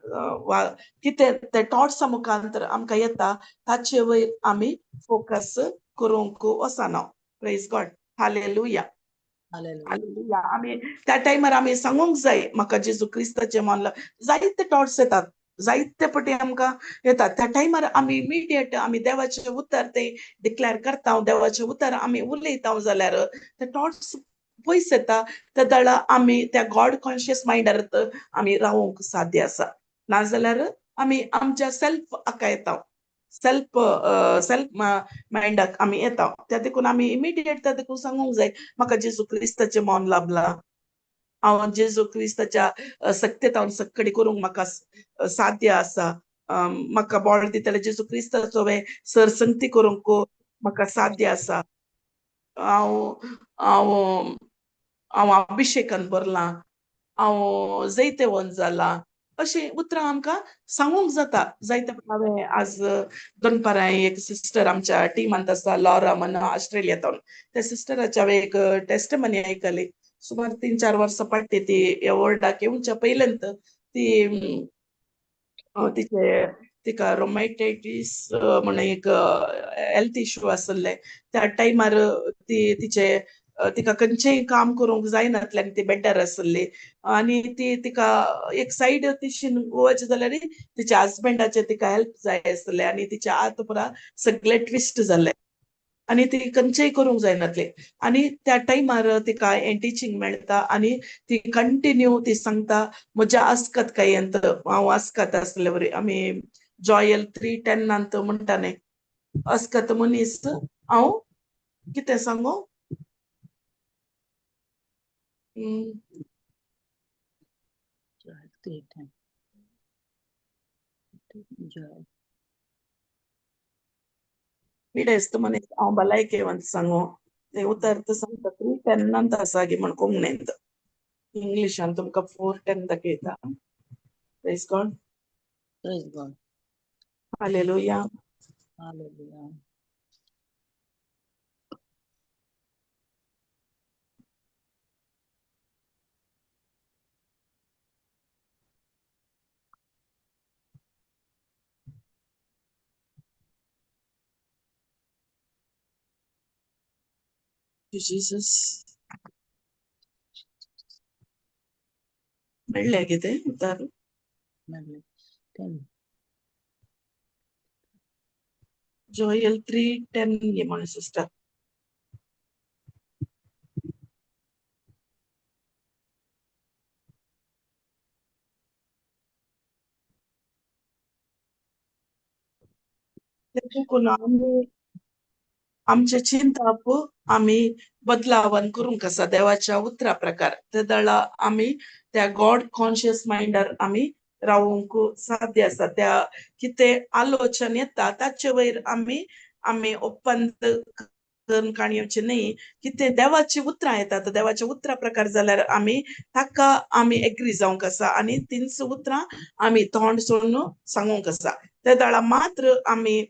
वा कितें ते टॉट्सा मुखांतर आमकां येता ताचे वयर आमी फोकस करूंक वचना. Praise God, hallelujah, hallelujah. आमी त्या टायमार आमी सांगूंक जाय म्हाका जेजू क्रिस्ताचें मानला. जायते टॉट्स येतात, जायते पटी आमकां येतात. त्या टायमार आमी इमिडिएट आमी देवाचें उतर ते डिक्लेअर करता, देवाचें उतर आमी उलयता जाल्यार ते टॉट्स पयस येता. त्या दळा आमी त्या गॉड कॉन्शियस मायंडार आमी रावूंक साध्य आसा. नाजाल्यार आमी आमच्या सेल्फ हाका येता, सेल्फ सेल्फ मायंडाक आमी येता. त्या देखून आमी इमिडिएट त्या देखून सांगूंक जाय म्हाका जेजू क्रिस्ताचें मन लाभलां, हांव जेजू क्रिस्ताच्या सक्तेत हांव सक्कडी करूंक म्हाका साध्य आसा, म्हाका बोळ दितले जेजू क्रिस्ताचो सरसंगती करूंक म्हाका साध्य आसा, हांव हांव हांव अभिशेकान भरलां, हांव जैतेवंत जालां, अशीं उतरां आमकां सांगूंक जाता. जायते हांवें आज दनपारां एक सिस्टर आमच्या टिमांत आसा, लॉरा म्हण ऑस्ट्रेलिया, त्या सिस्टराची हांवें एक टेस्टमनी आयकली. सुमार 3-4 वर्सां फाटीं ती ह्या वर्ल्डाक येवच्या पयल्यांत ती तिचे तिका रोमॅटायटीस म्हण एक हेल्थ इश्यू आसले. त्या टायमार ती तिचे तिका खंयचेंय काम करूंक जायनातलें आनी ती बेड्डार आसली आनी ती तिका एक सायड तिशीन वच जाल्यार तिच्या हजबंडाचे तिका हेल्प जाय आसले आनी तिच्या हात पुरा सगळे ट्विस्ट जाले. आनी ती खंयचेय करूंक जायनातली. आनी त्या टायमार तिका हें टिचींग मेळटा आनी ती कंटिन्यू ती सांगता म्हज्या आस्कत कांय हांव आस्कत आसले वरी आमी जॉयल 3:10 म्हणटा न्ही, अस्कत मनीस हांव कितें सांगू. पिडेस्त मनीस हांव भलायकेवंत सांगू तें उतर सांगता 3:10 आसा गी म्हण कोंकणींत, इंग्लिशान तुमकां 4:10 दाखयता. Praise God. Praise God. Hallelujah. Hallelujah. Jesus. मेळ्ळें कितें उतर? मेळ्ळें. 10. जोयल 3:10 गे म्हण सिस्टर. देखून आमी आमचे चिंताप आमी बदलावन करूंक आसा देवाच्या उतरा प्रकार. ते दळा आमी त्या गॉड कॉन्शियस मायंडार आमी रावूंक साध्य आसा. त्या कितें आलोचन येता ताचे वयर आमी आमी ಒಪ್ಪಂದ करून काणयेवचें न्ही. कितें देवाची उतरां येतात देवाच्या उतरा प्रकार जाल्यार आमी ताका आमी एग्री जावंक आसा आनी तींच उतरां आमी तोंड सोडून सांगूंक आसा. ते दळा मात्र आमी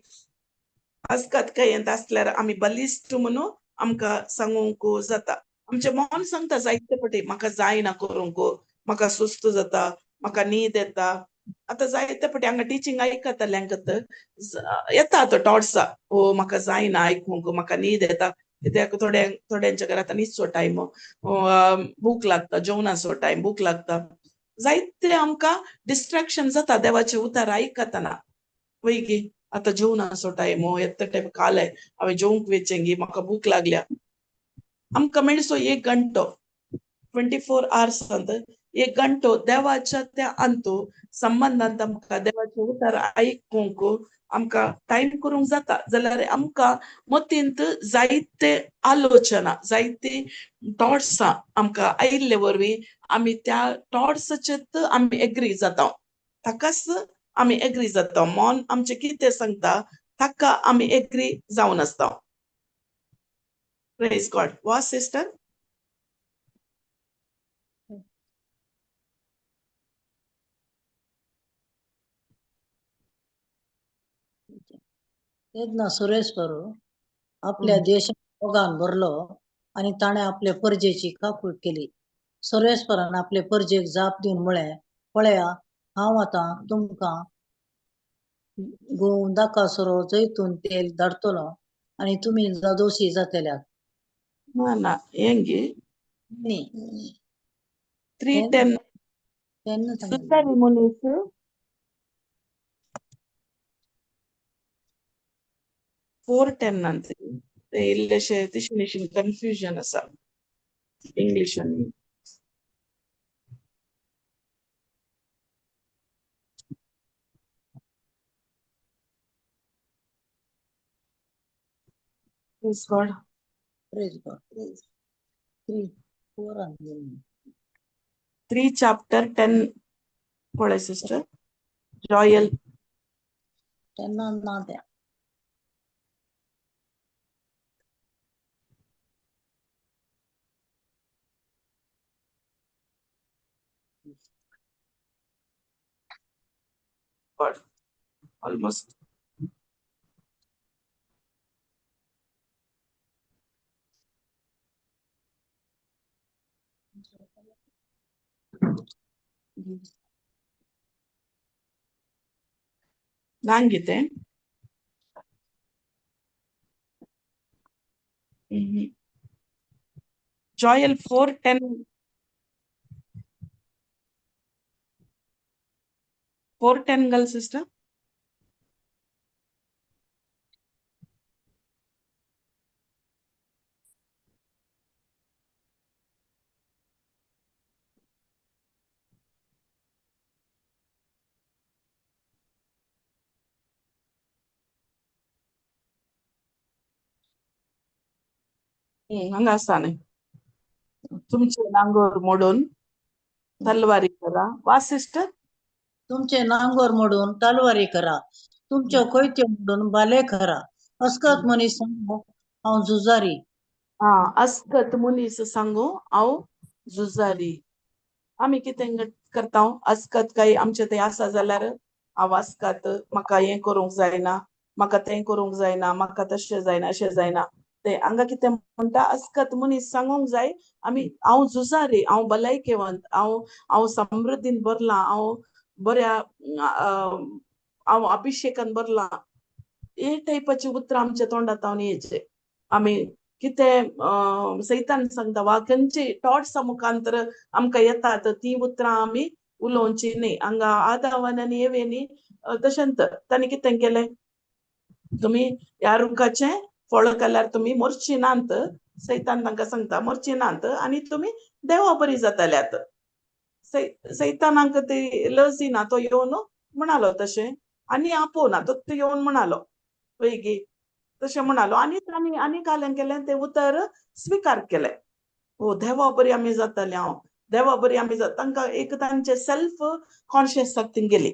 आसकात कांय आसल्यार आमी बलिश्ट म्हणून आमकां सांगूंक जाता. आमचें मन सांगता जायते पटी म्हाका जायना करूंक, म्हाका सुस्त जाता, म्हाका न्हीद येता. आतां जायते पटी हांगा टिचींग आयकतल्यांक येता आतां टॉट्सा, ओ म्हाका जायना आयकूंक, म्हाका न्हीद येता. कित्याक थोड्यांक थोड्यांच्या घरा आतां न्हिदचो टायम, भूक लागता, जेवणाचो टायम, भूक लागता. जायते आमकां डिस्ट्रेक्शन जाता देवाचें उतर आयकतना. वय गी आतां जेवणाचो टायम, येता टायम कालय हांवें जेवंक वचें गी, म्हाका भूक लागल्या. आमकां मेळसो एक घंटो 24 आवर्सांत एक घंटो देवाच्या त्या अंतू संबंदांत आमकां देवाचें उतर आयकूंक आमकां टायम करूंक जाता. जाल्यार आमकां मतींत जायते आलोचना, जायते थॉट्सां आमकां आयिल्ले वरवीं आमी त्या थॉट्साचेर आमी एग्री जाता, ताकाच आमी एग्री जाता. मन आमचें कितें सांगता ताका आमी एग्री जावन आसता. प्रेज गॉड. वा सिस्टर. तेन्ना सुरेश्वर आपल्या देशात मोगान भरलो आनी ताणें आपले परजेची काकूट केली. सर्वेस्परान आपले परजेक जाप दिवन म्हळें, पळया हांव आतां तुमकां गोंव, दाकासरो, जैतून तेल धाडटलो आनी तुमी जादोशी जातल्यात. ना ना हेंगी न्ही 3:10 तेन्ना सांगलें. सुतारी मनीस 4:10 ते इल्लेशे तिशें कन्फ्युजन आसा इंग्लिशान. Praise God. Praise God. 3 4 3 chapter 10 पळय सिस्टर. जॉयल 10 ना तें. God. Almost. नांगीते. Joel 4:10 4:10 girl sister. हांगा आसा न्ही. तुमचे नांगोर मोडून तलवारी करा. वा सिस्टर. तुमचे नांगोर मोडून तलवारी करा, तुमच्यो कोयत्यो मोडून भाले करा. अस्कत मनीस सांगू हांव झुजारी. आं, अस्कत मनीस सांगू हांव झुजारी. आमी कितें करता? अस्कत काय आमचे थंय आसा जाल्यार हांव अस्कत, म्हाका हें करूंक जायना, म्हाका तें करूंक जायना, म्हाका तशें जायना, अशें जायना. ते हांगा कितें म्हणटा? अस्कत मनीस सांगूंक जाय आमी हांव झुजारी, हांव भलायकेवंत, हांव हांव समृद्धीन भरलां, हांव बऱ्या, हांव अभिशेकान भरलां. हे टायपाची उतरां आमच्या तोंडांत येचे. आमी कितें सैतान सांगता वा खंयची थॉट्सा मुखांतर आमकां येतात ती उतरां आमी उलोवची न्ही. हांगा आदावान आनी एवेनी तशेंच तांणी कितें केलें? तुमी ह्या रुखाचें फळ खाल्यार तुमी मोरची नात, सैतान तांकां सांगता, मोरची नात आनी तुमी देवा बरी जातल्यात. सैतानाक ती लज ना, तो येवन म्हणालो तशें आनी आपोवना, तो येवन म्हणालो पळय तशें म्हणालो आनी तांणी आनी काल्यान केलें तें उतर स्विकार केलें. ओ देवा बरी आमी जातले, हांव देवा बरी आमी जाता. तांकां एक तांचे सेल्फ कॉन्शियसाक ती गेली.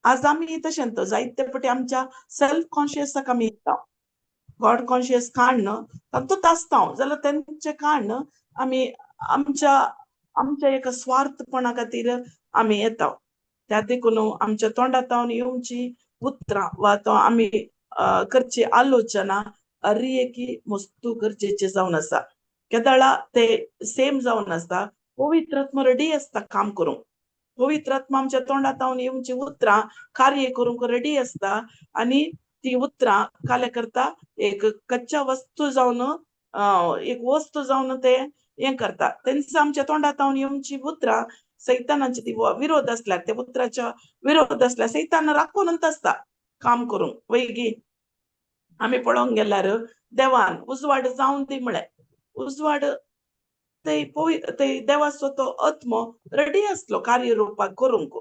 आज आमी तशें जायते फावटी आमच्या सेल्फ कॉन्शियसाक आमी येता, गॉड कॉन्शियस काडन तातूंत आसता जाल्यार तेंचें काडन आमी आमच्या आमच्या एका स्वार्थपणा खातीर आमी येता. त्या देखून आमच्या तोंडांत येवची उतरां वा तो आमी करची आलोचना अरी मस्तू गरजेचे जावन आसा. केदळा ते सेम जावन आसता. पवित्र आत्मा रेडी आसता काम करूंक. पवित्र आत्मा आमच्या तोंडांत येवची उतरां कार्य करूंक रेडी आसता आनी ती उतरां काल्या करता एक कच्चा वस्तू जावन, एक वस्तू जावन ते हें करता. तेंच आमच्या तोंडांत येवची उतरां सैतानाची ती विरोध आसल्यार, त्या उतराच्या विरोध आसल्यार सैतान राखूनच आसता काम करूंक. वैगी आमी पळोवंक गेल्यार देवान उजवाड जावन दी म्हळें, उजवाड ते ते देवाचो तो आत्मो रेडी आसलो कार्यरुपाक करूंक.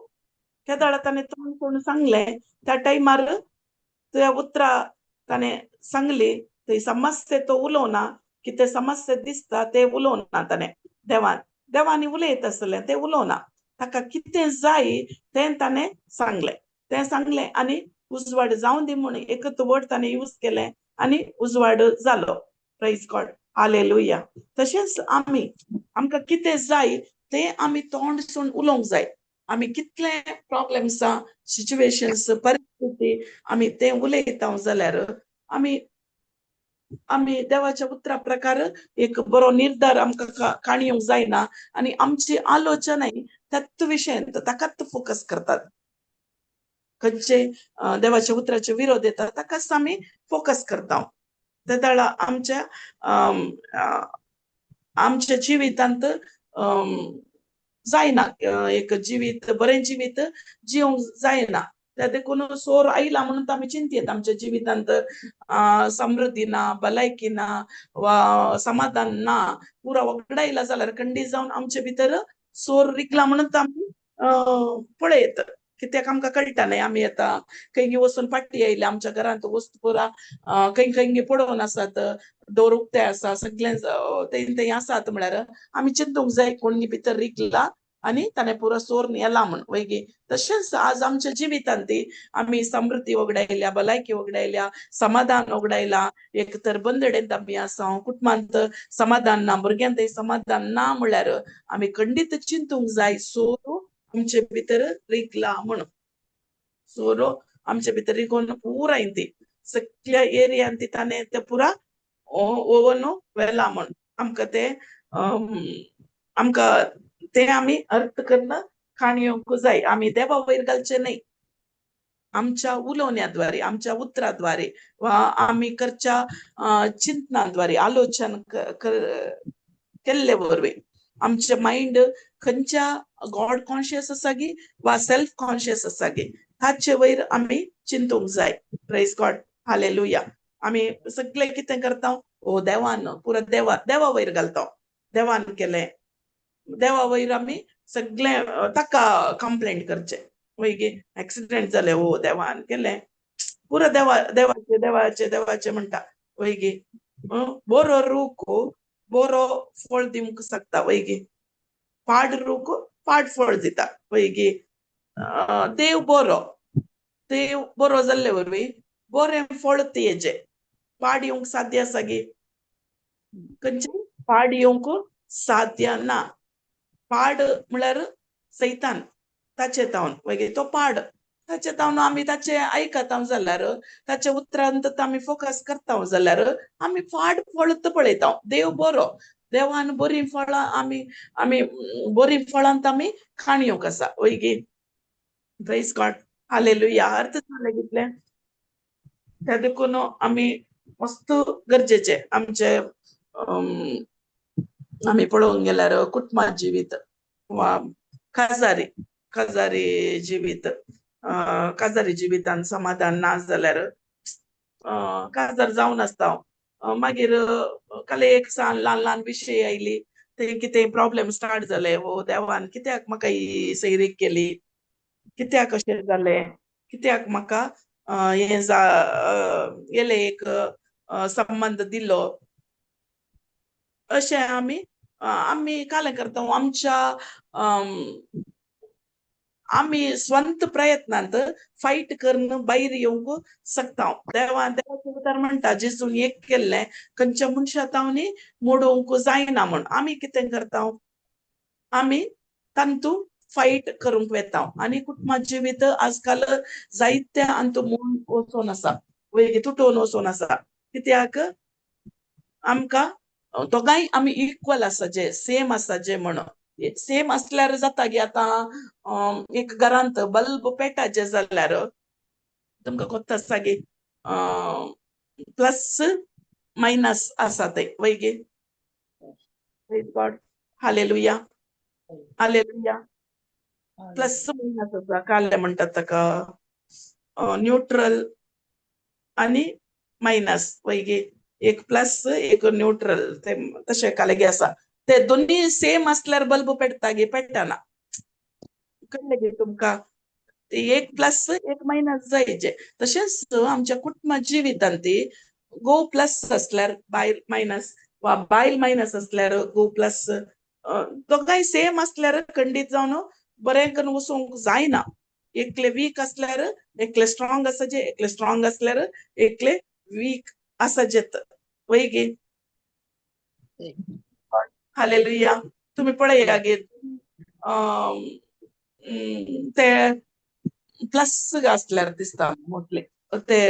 केदळा ताणें तोंड कोण सांगलें त्या टायमार त्या उतरां ताणें सांगली, थंय समस्या तो उलोवना, कितें समस्या दिसता ते उलोवना ताणें. देवान देवांनी उलयत आसलें तें उलोवना, ताका कितें जाय तें ताणें सांगलें, तें सांगलें आनी उजवाड जावन दी म्हूण एकच वर्ड ताणें यूज केलें आनी उजवाड जालो. Praise God, hallelujah. तशेंच आमी आमकां कितें जाय तें आमी तोंड सोड उलोवंक जाय. आमी कितले प्रॉब्लेम्स, सिच्युएशन्स, परिस्थिती आमी तें उलयता जाल्यार आमी आमी देवाच्या उतरा प्रकार एक बरो निर्धार आमकां काणी येवंक जायना आनी आमची आलोचनाय त्याच विशयांत ताकाच फोकस करतात. खंयचे देवाच्या उतराचे विरोध येता ताकाच आमी फोकस करता. तेदळा आमच्या आमच्या जिवितांत जायना, एक जिवीत बरें जिवीत जिवंक जायना. त्या देखून सोर आयला म्हणून आमी चिंतयेत आमच्या जिवितांत समृद्धी ना, भलायकी ना वा समाधान ना, पुरा वगडायला जाल्यार खंडीत जावन आमचे भितर सोर रिकला म्हणून आमी पळयत. कित्याक आमकां कळटा न्ही, आमी आतां खंय वचून फाटी आयले, आमच्या घरांत वस्तू पुरा खंय खंय पडोवन आसात, डोर उक्ते आसा, सगळें थंय थंय आसात म्हळ्यार आमी चिंतूंक जाय कोण भितर रिकला आनी ताणें पुरो सोर येला म्हण वयगी. तशेंच आज आमच्या जिवितांत ती आमी समृद्धी वगडायल्या, भलायकी वगडायल्या, समाधान वगडायला. एक तर बंदडेंत आमी आसा, कुटुंबांत समाधान ना, भुरग्यांत समाधान ना म्हळ्यार आमी खंडीत चिंतूंक जाय सोरो आमचे भितर रिगला म्हणून. सोरो आमचे भितर रिगोवन पुराय ती सगळ्या एरियान ती ताणें ते पुरा ओवन व्हेला म्हण आमकां ते आमकां ते आमी अर्थ कन्न काणी येवंक जाय. आमी देवा वयर घालचे न्हय आमच्या उलोवण्याद्वारे, आमच्या उतराद्वारे वा आमी करच्या चिंतनाद्वारे, आलोचन केल्ले वरवीं आमचे मायंड खंयच्या गॉड कॉन्शियस आसा गी वा सेल्फ कॉन्शियस आसा गी ताचे वयर आमी चिंतूंक जाय. Praise God, hallelujah. आमी सगळे कितें करता? ओ देवान पुरा देवा देवा वयर घालता, देवान केलें, देवा वयर आमी सगळे ताका कंप्लेंट करचे. वय एक्सिडेंट जाले, ओ देवान केलें, पुरा देवा देवाचे देवाचे देवाचे म्हणटा. वय गे, बरो रूख बरो फळ दिवंक शकता वयगी, पाड रूख पाड फळ दिता वयगी. देव बरो, देव बरो जाल्ले वरवीं बरें फळ तेजें पाड येवंक साध्य आसा गी? खंयचें पाड येवंक साध्य ना. पाड म्हळ्यार सैतान, ताचे तावन मागीर तो पाड, ताचे तावन आमी ताचे आयकता जाल्यार, ताच्या उतरांत आमी फोकस करता जाल्यार आमी फाड फळ पळयता. देव बरो, देवान बरीं फळां आमी आमी बरीं फळांत आमी खाण येवंक आसा वयगी. Praise God, hallelujah. अर्थ जालें कितलें? त्या देखून आमी मस्त गरजेचें आमचे आमी पळोवंक गेल्यार कुटुंबा जिवीत वा काजारी काजारी जिवीत, काजारी जिवितान समाधान ना जाल्यार काजार जावन आसता. मागीर काल एक सान ल्हान ल्हान विशय आयली ते कितें प्रॉब्लेम स्टार्ट जाले. वो देवान कित्याक म्हाका ही सैरीक केली, कित्याक अशें जालें, कित्याक म्हाका हें गेले एक संबंद दिलो, अशें आमी आमी कालें करता. आमच्या आमी स्वंत प्रयत्नांत फायट करून भायर येवंक शकता. देवान देवाचें उतर म्हणटा जेजून एक केल्लें खंयच्या मनशा तावनी मोडोवंक जायना म्हूण. आमी कितें करता? आमी तांतू फायट करूंक वेता. आनी कुटुंबा जिवीत आजकाल जायते अंतू मोडून वचोन आसा, वयगी तुटोवन वचोन आसा. कित्याक आमकां दोगांय आमी इक्वल आसा, जे सेम आसा जे म्हणून. सेम आसल्यार जाता गी? आतां एक घरांत बल्ब पेटाचे जाल्यार तुमकां कोत्त आसा गी प्लस मायनस आसा ते वयगी. God, hallelujah, hallelujah. Plus minus आसा, काले म्हणटात ताका न्यूट्रल आनी मायनस वयगी. एक प्लस एक न्यूट्रल, ते तशें कालेगी आसा. ते दोन्ही सेम असल्यार बल्ब पेटता गे? पेटना. कळ्ळें गे तुमकां? एक प्लस एक मायनस जायचे. तशेंच आमच्या कुटुंबा जिवितांत ती गो प्लस असल्यार बायल मायनस वा बायल मायनस असल्यार गो प्लस, दोगांय सेम असल्यार खंडीत जावन बरें करून वचूंक जायना. एकले वीक असल्यार एकले स्ट्रॉंग आसाचे, एकले स्ट्रॉंग असल्यार एकले वीक आसाचेत वयगी. हालेलुया. तुमी पळया गे ते प्लस आसल्यार दिसता मोस्टली. ते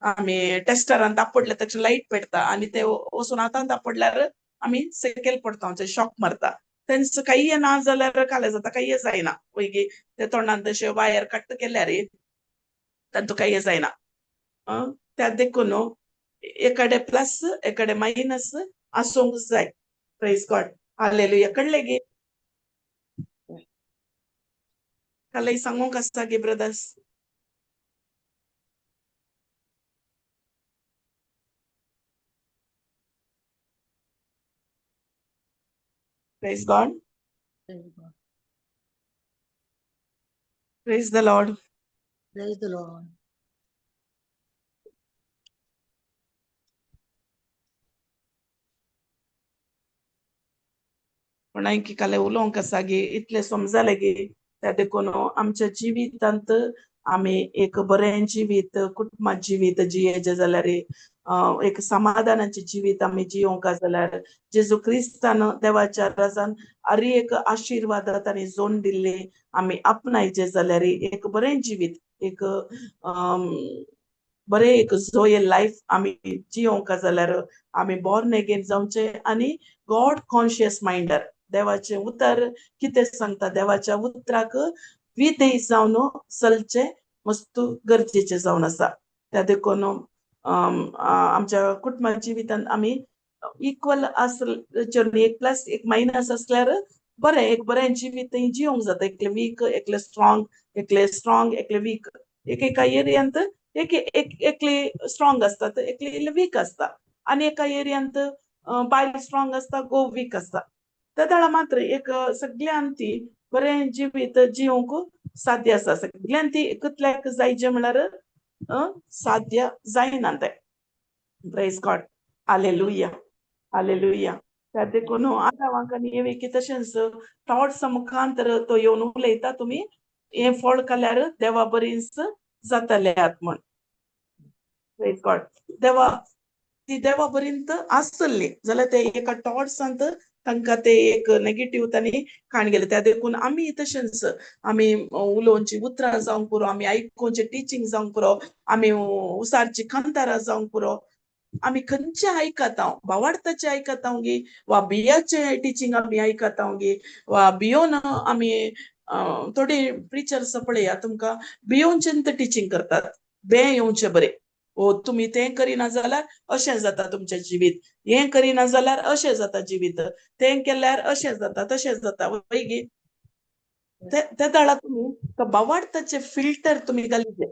आमी टेस्टरान तापडले तशें लायट पेटता आनी ते वचून आतां तापडल्यार आमी सकयल पडटा, शॉक मारता. तेंच कांय ना जाल्यार काले जाता, कांय जायना वयगी. ते तोंडान तशें वायर कट केल्यार तातूंत कांय जायना. त्या देखून एकाडे प्लस एकाडे मायनस आसूंक जाय. Praise God, hallelujah. कळ्ळें गे? कालय सांगूंक आसा गे brothers? Praise God, praise the Lord. Praise the Lord. कोणाक काले उलोवंक आसा गे? इतलें समजलें गे? त्या देखून आमच्या जिवितांत आमी एक बरें जिवीत कुटुंबा जिवीत जियेचें जाल्यार, एक समाधानाचें जिवीत आमी जियोंक जाल्यार जेजू क्रिस्तान देवाच्या राजान हर एक आशिर्वाद ताणें जोन दिल्ले आमी आपणायचे जाल्यार एक बरें जिवीत, एक बरें एक जोय लायफ आमी जियोंक जाल्यार आमी बॉर्न एगेन जावचें आनी गॉड कॉन्शियस मायंडर, देवाचें उतर कितें सांगता देवाच्या उतराक विधेय जावन चलचें मस्त गरजेचें जावन आसा. त्या देखून आमच्या कुटुंबा जिवितांत आमी इक्वल आसले, एक प्लस एक मायनस आसल्यार बरें, एक बरें जिवीत जियोंक जाता. एकले वीक एकले स्ट्रॉंग, एकले स्ट्रॉंग एकले वीक. एक एका एरियांत एक एकले स्ट्रॉंग आसता तर एकले वीक आसता आनी एका एरियांत बायल स्ट्रॉंग आसता, गो वीक आसता. त्या वेळा मात्र एक सगळ्यान ती बरें जिवीत जियोंक साध्य आसा. सगळ्यान ती एकतल्याक जायचे म्हळ्यार साध्य जायना तें. Praise God, hallelujah, hallelujah. त्या देखून आदावांक आनी एवेक तशेंच थॉट्स मुखांतर तो येवन उलयता, तुमी हें फळ खाल्यार देवा बरीच जातले आत म्हण. Praise God. देवा ती देवा बरींत आसली जाल्यार ते एका थॉट्सांत तांकां ते एक नेगेटीव तांणी काण गेले. त्या देखून आमी तशेंच आमी उलोवची उतरां जावंक पुरो, आमी आयकुचे टिचींग जावंक पुरो, आमी उसारची कांतारां जावंक पुरो, आमी खंयचे आयकता, भावार्थाचे आयकता गी वा बियाचे टिचींग आमी आयकता गी वा बियोन आमी थोडी प्रिचर्स पळया तुमकां बियोनचें टिचींग करतात, बे येवचे बरे, ओ तुमी तें करिना जाल्यार अशें जाता तुमचें जिवीत, हें करिना जाल्यार अशें जाता जिवीत, तें केल्यार अशें जाता तशें जाता, वय गी? ते दाळा तुमी भावार्थाचे फिल्टर तुमी घालिजे,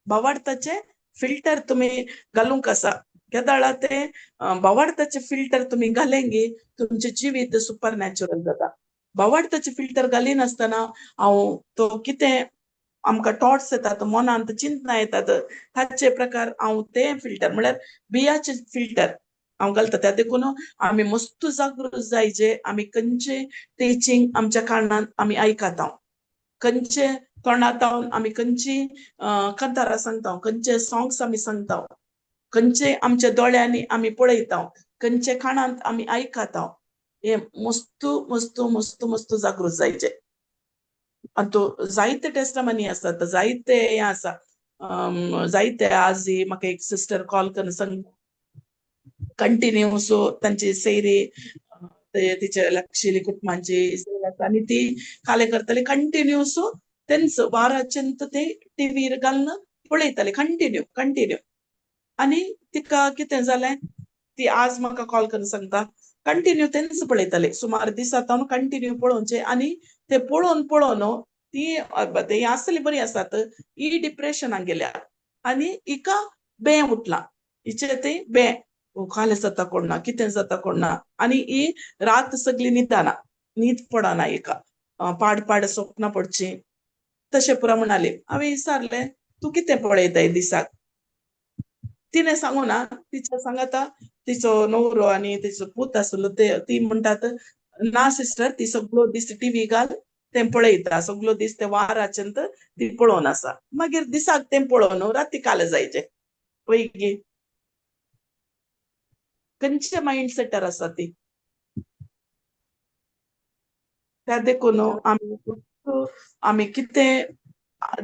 भावार्थाचे फिल्टर तुमी घालूंक आसा. केदाळा ते भावार्थाचे फिल्टर तुमी घालेंगी तुमचें जिवीत सुपर नॅचरल जाता. भावार्थाचे फिल्टर घालिनासतना हांव तो कितें आमकां थॉट्स येतात, मनांत चिंतना येतात, ताचे प्रकार हांव ते फिल्टर म्हळ्यार बियाचे फिल्टर हांव घालता. त्या देखून आमी मस्त जागृत जायचे, आमी खंयचे टिचींग आमच्या कारणान आमी आयकता, खंयचे तोंडांत आमी खंयची कांतारां सांगता, खंयचे सॉंग्स आमी सांगता, खंयचे आमच्या दोळ्यांनी आमी पळयता, खंयचे कानांत आमी आयकता, हे मस्त मस्त मस्त मस्त जागृत जायचे. आनी तो जायते टेस्टमनी आसात, जायते हें आसा, जायते. आज म्हाका एक सिस्टर कॉल करून सांग, कंटिन्यूस तांची सैरी तिच्या लागशिल्ली कुटुंबांची सैरी आसा आनी ती काले करताली कंटिन्यूस, तेंच वाराचेंत ते टिवीर घालून पळयताले कंटिन्यू कंटिन्यू. आनी तिका कितें जालें, ती आज म्हाका कॉल करून सांगता, कंटिन्यू तेंच पळयताले सुमार दिसांत कंटिन्यू पळोवचें. आनी ते पळोवन पळोवन ती ती आसली बरी आसात, ही डिप्रेशनाक गेल्या आनी हिका बें उठलां, हिचे ते बें खालें जाता कोण ना, कितें जाता कोण ना, आनी ही रात सगळी न्हिदना, न्हीद पडना हिका, पाड पाड स्वप्नां पडचीं तशें पुरो म्हणाली. हांवें विचारलें, तूं कितें पळयताय दिसाक? तिणें सांगू ना, तिच्या सांगाता तिचो नवरो आनी तिचो पूत आसलो, ते ती म्हणटात ना सिस्टर, ती सगळो दीस टिवी घाल तें पळयता, सगळो दीस ते वाराचेंत ती पळोवन आसा, मागीर दिसाक तें पळोवन राती काल जायचे. वय गी? खंयचे मायंड सेटर आसा ती? त्या देखून आमी आमी कितें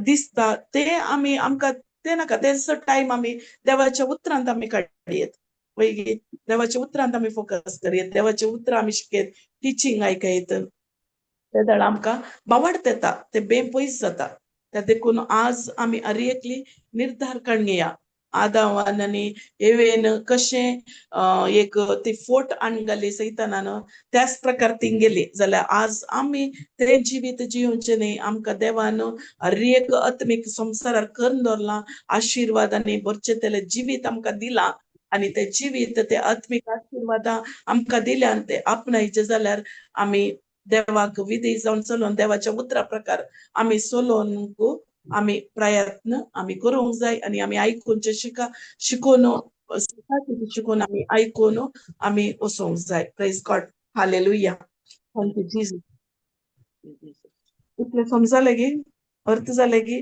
दिसता तें आमी आमकां तें नाका, तेचो टायम आमी देवाच्या उतरांत आमी काडयेत, वय गी? देवाच्या उतरांत आमी फोकस करयेत, देवाचे उतरां आमी शिकयत, टिचींग आयकयत, ते जाल्यार आमकां बावाडत येता, ते बें पयस जाता. त्या देखून आज आमी हर एकली निर्धार करून घेया, आदावान आनी एवेन कशें एक ती फोट हाडून घाली सैतानान, त्याच प्रकार ती गेली जाल्यार आज आमी तें जिवीत जियोवचें न्ही. आमकां देवान हर एक आत्मीक संवसारार करून दवरलां, आशिर्वाद आनी भरचें तेलें जिवीत आमकां दिलां, आनी तें जिवीत ते आत्मीक आशिर्वादां आमकां दिल्यान ते आपणायचे जाल्यार आमी देवाक विधी जावन चलोवन देवाच्या उतरा प्रकार आमी चलोवन आमी प्रयत्न आमी करूंक जाय. आनी आमी आयकूनचे शिकोवन शिकोवन आमी आयकून आमी वचोंक जाय. Praise God, hallelujah, thank you Jesus. इतलें समजलें गी? अर्थ जालें गी?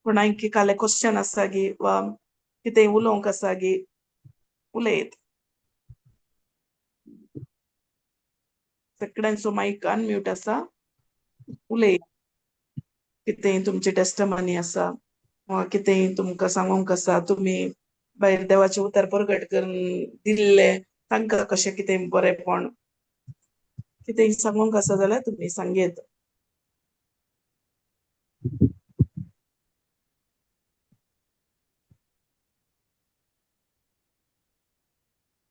कोणाक काले क्वेश्चन आसा गी वा कितें उलोवंक आसा गी? उलयत. सगळ्यांचो मायक अनम्यूट आसा, उलय. कितें तुमची टेस्टमनी आसा वा कितें तुमकां सांगूंक आसा, तुमी भायर देवाचें उतर प्रगट करून दिल्लें तांकां कशें कितें बरेंपण कितें सांगूंक आसा जाल्यार तुमी सांगयेत.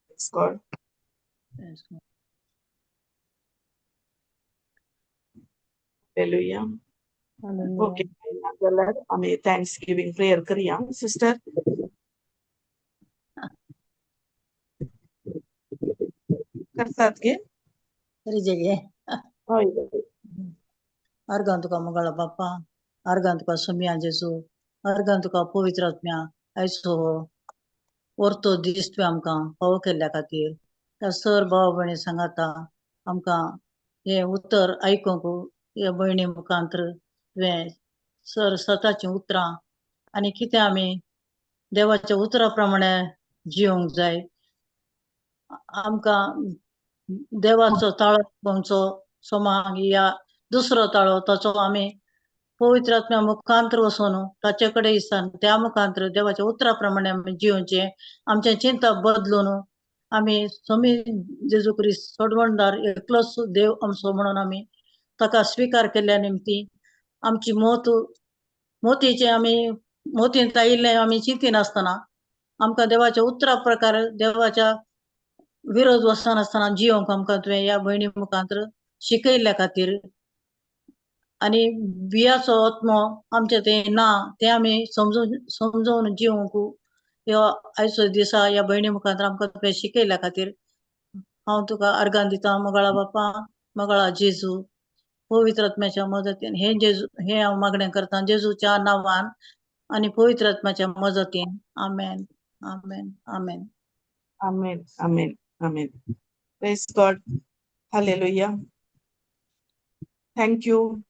Praise God. Praise God. Hallelujah. Okay, जाल्यार आमी thanks giving prayer करया. सिस्टर करतात गे? तरी जे गे. हय. अर्गां तुका मंगळ बाप्पा, आर्गां तुका सोमया जेजू, आर्गां तुका पवित्र आत्म्या. आयचो हो वर्तो दीस तुवें आमकां फावो केल्ल्या खातीर त्या सर भाव भयणी सांगाता आमकां हें उतर आयकूंक ह्या भयणी मुखांत्र तुवें सर सताचीं उतरां आनी कितें आमी देवाच्या उतरा प्रमाणे जिवंक जाय. आमकां देवाचो ताळो आमचो सोमाक या दुसरो ताळो ताचो आमी पवित्र आत्म्या मुखांत्र वचून ताचे कडेन दिसान त्या मुखांत्र देवाच्या उतरा प्रमाणे आमी जिवचें, आमचें चिंतप बदलून आमी स्वामी जेजू क्रिस्त सोडवणदार एकलोच देव आमचो म्हणून आमी ताका स्विकार केल्ल्या निमती आमची मोत मोतीचे आमी मोतींत आयिल्लें आमी चिंतिनासतना आमकां देवाच्या उतरा प्रकार देवाच्या विरोध वचनासतना जिवंक आमकां तुवें ह्या भयणी मुखांत्र शिकयल्ल्या खातीर आनी बियाचो आत्मो आमचें तें ना तें आमी समजून समजून जिवंक ह्यो आयचो दिसा ह्या भयणी मुखांत्र आमकां तुवें शिकयल्ल्या खातीर हांव तुका अर्गां दिता. मोगाळा बापा, मोगाळा जेजू, पवित्र आत्म्याच्या मदतीन हे जेजू हे हांव मागणें करता जेजूच्या नांवान आनी पवित्र आत्म्याच्या मदतीन. आमेन, आमेन, आमेन. Amen, amen, amen. Praise God. Hallelujah. Thank you.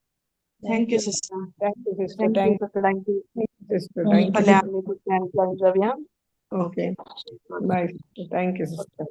Thank you, sister. Thank you, sister. Thank you. Thank thank you. You, sister. Thank you. फाल्यां आमी दुसऱ्यान join जावया. Okay. Bye, sister. Thank you, sister.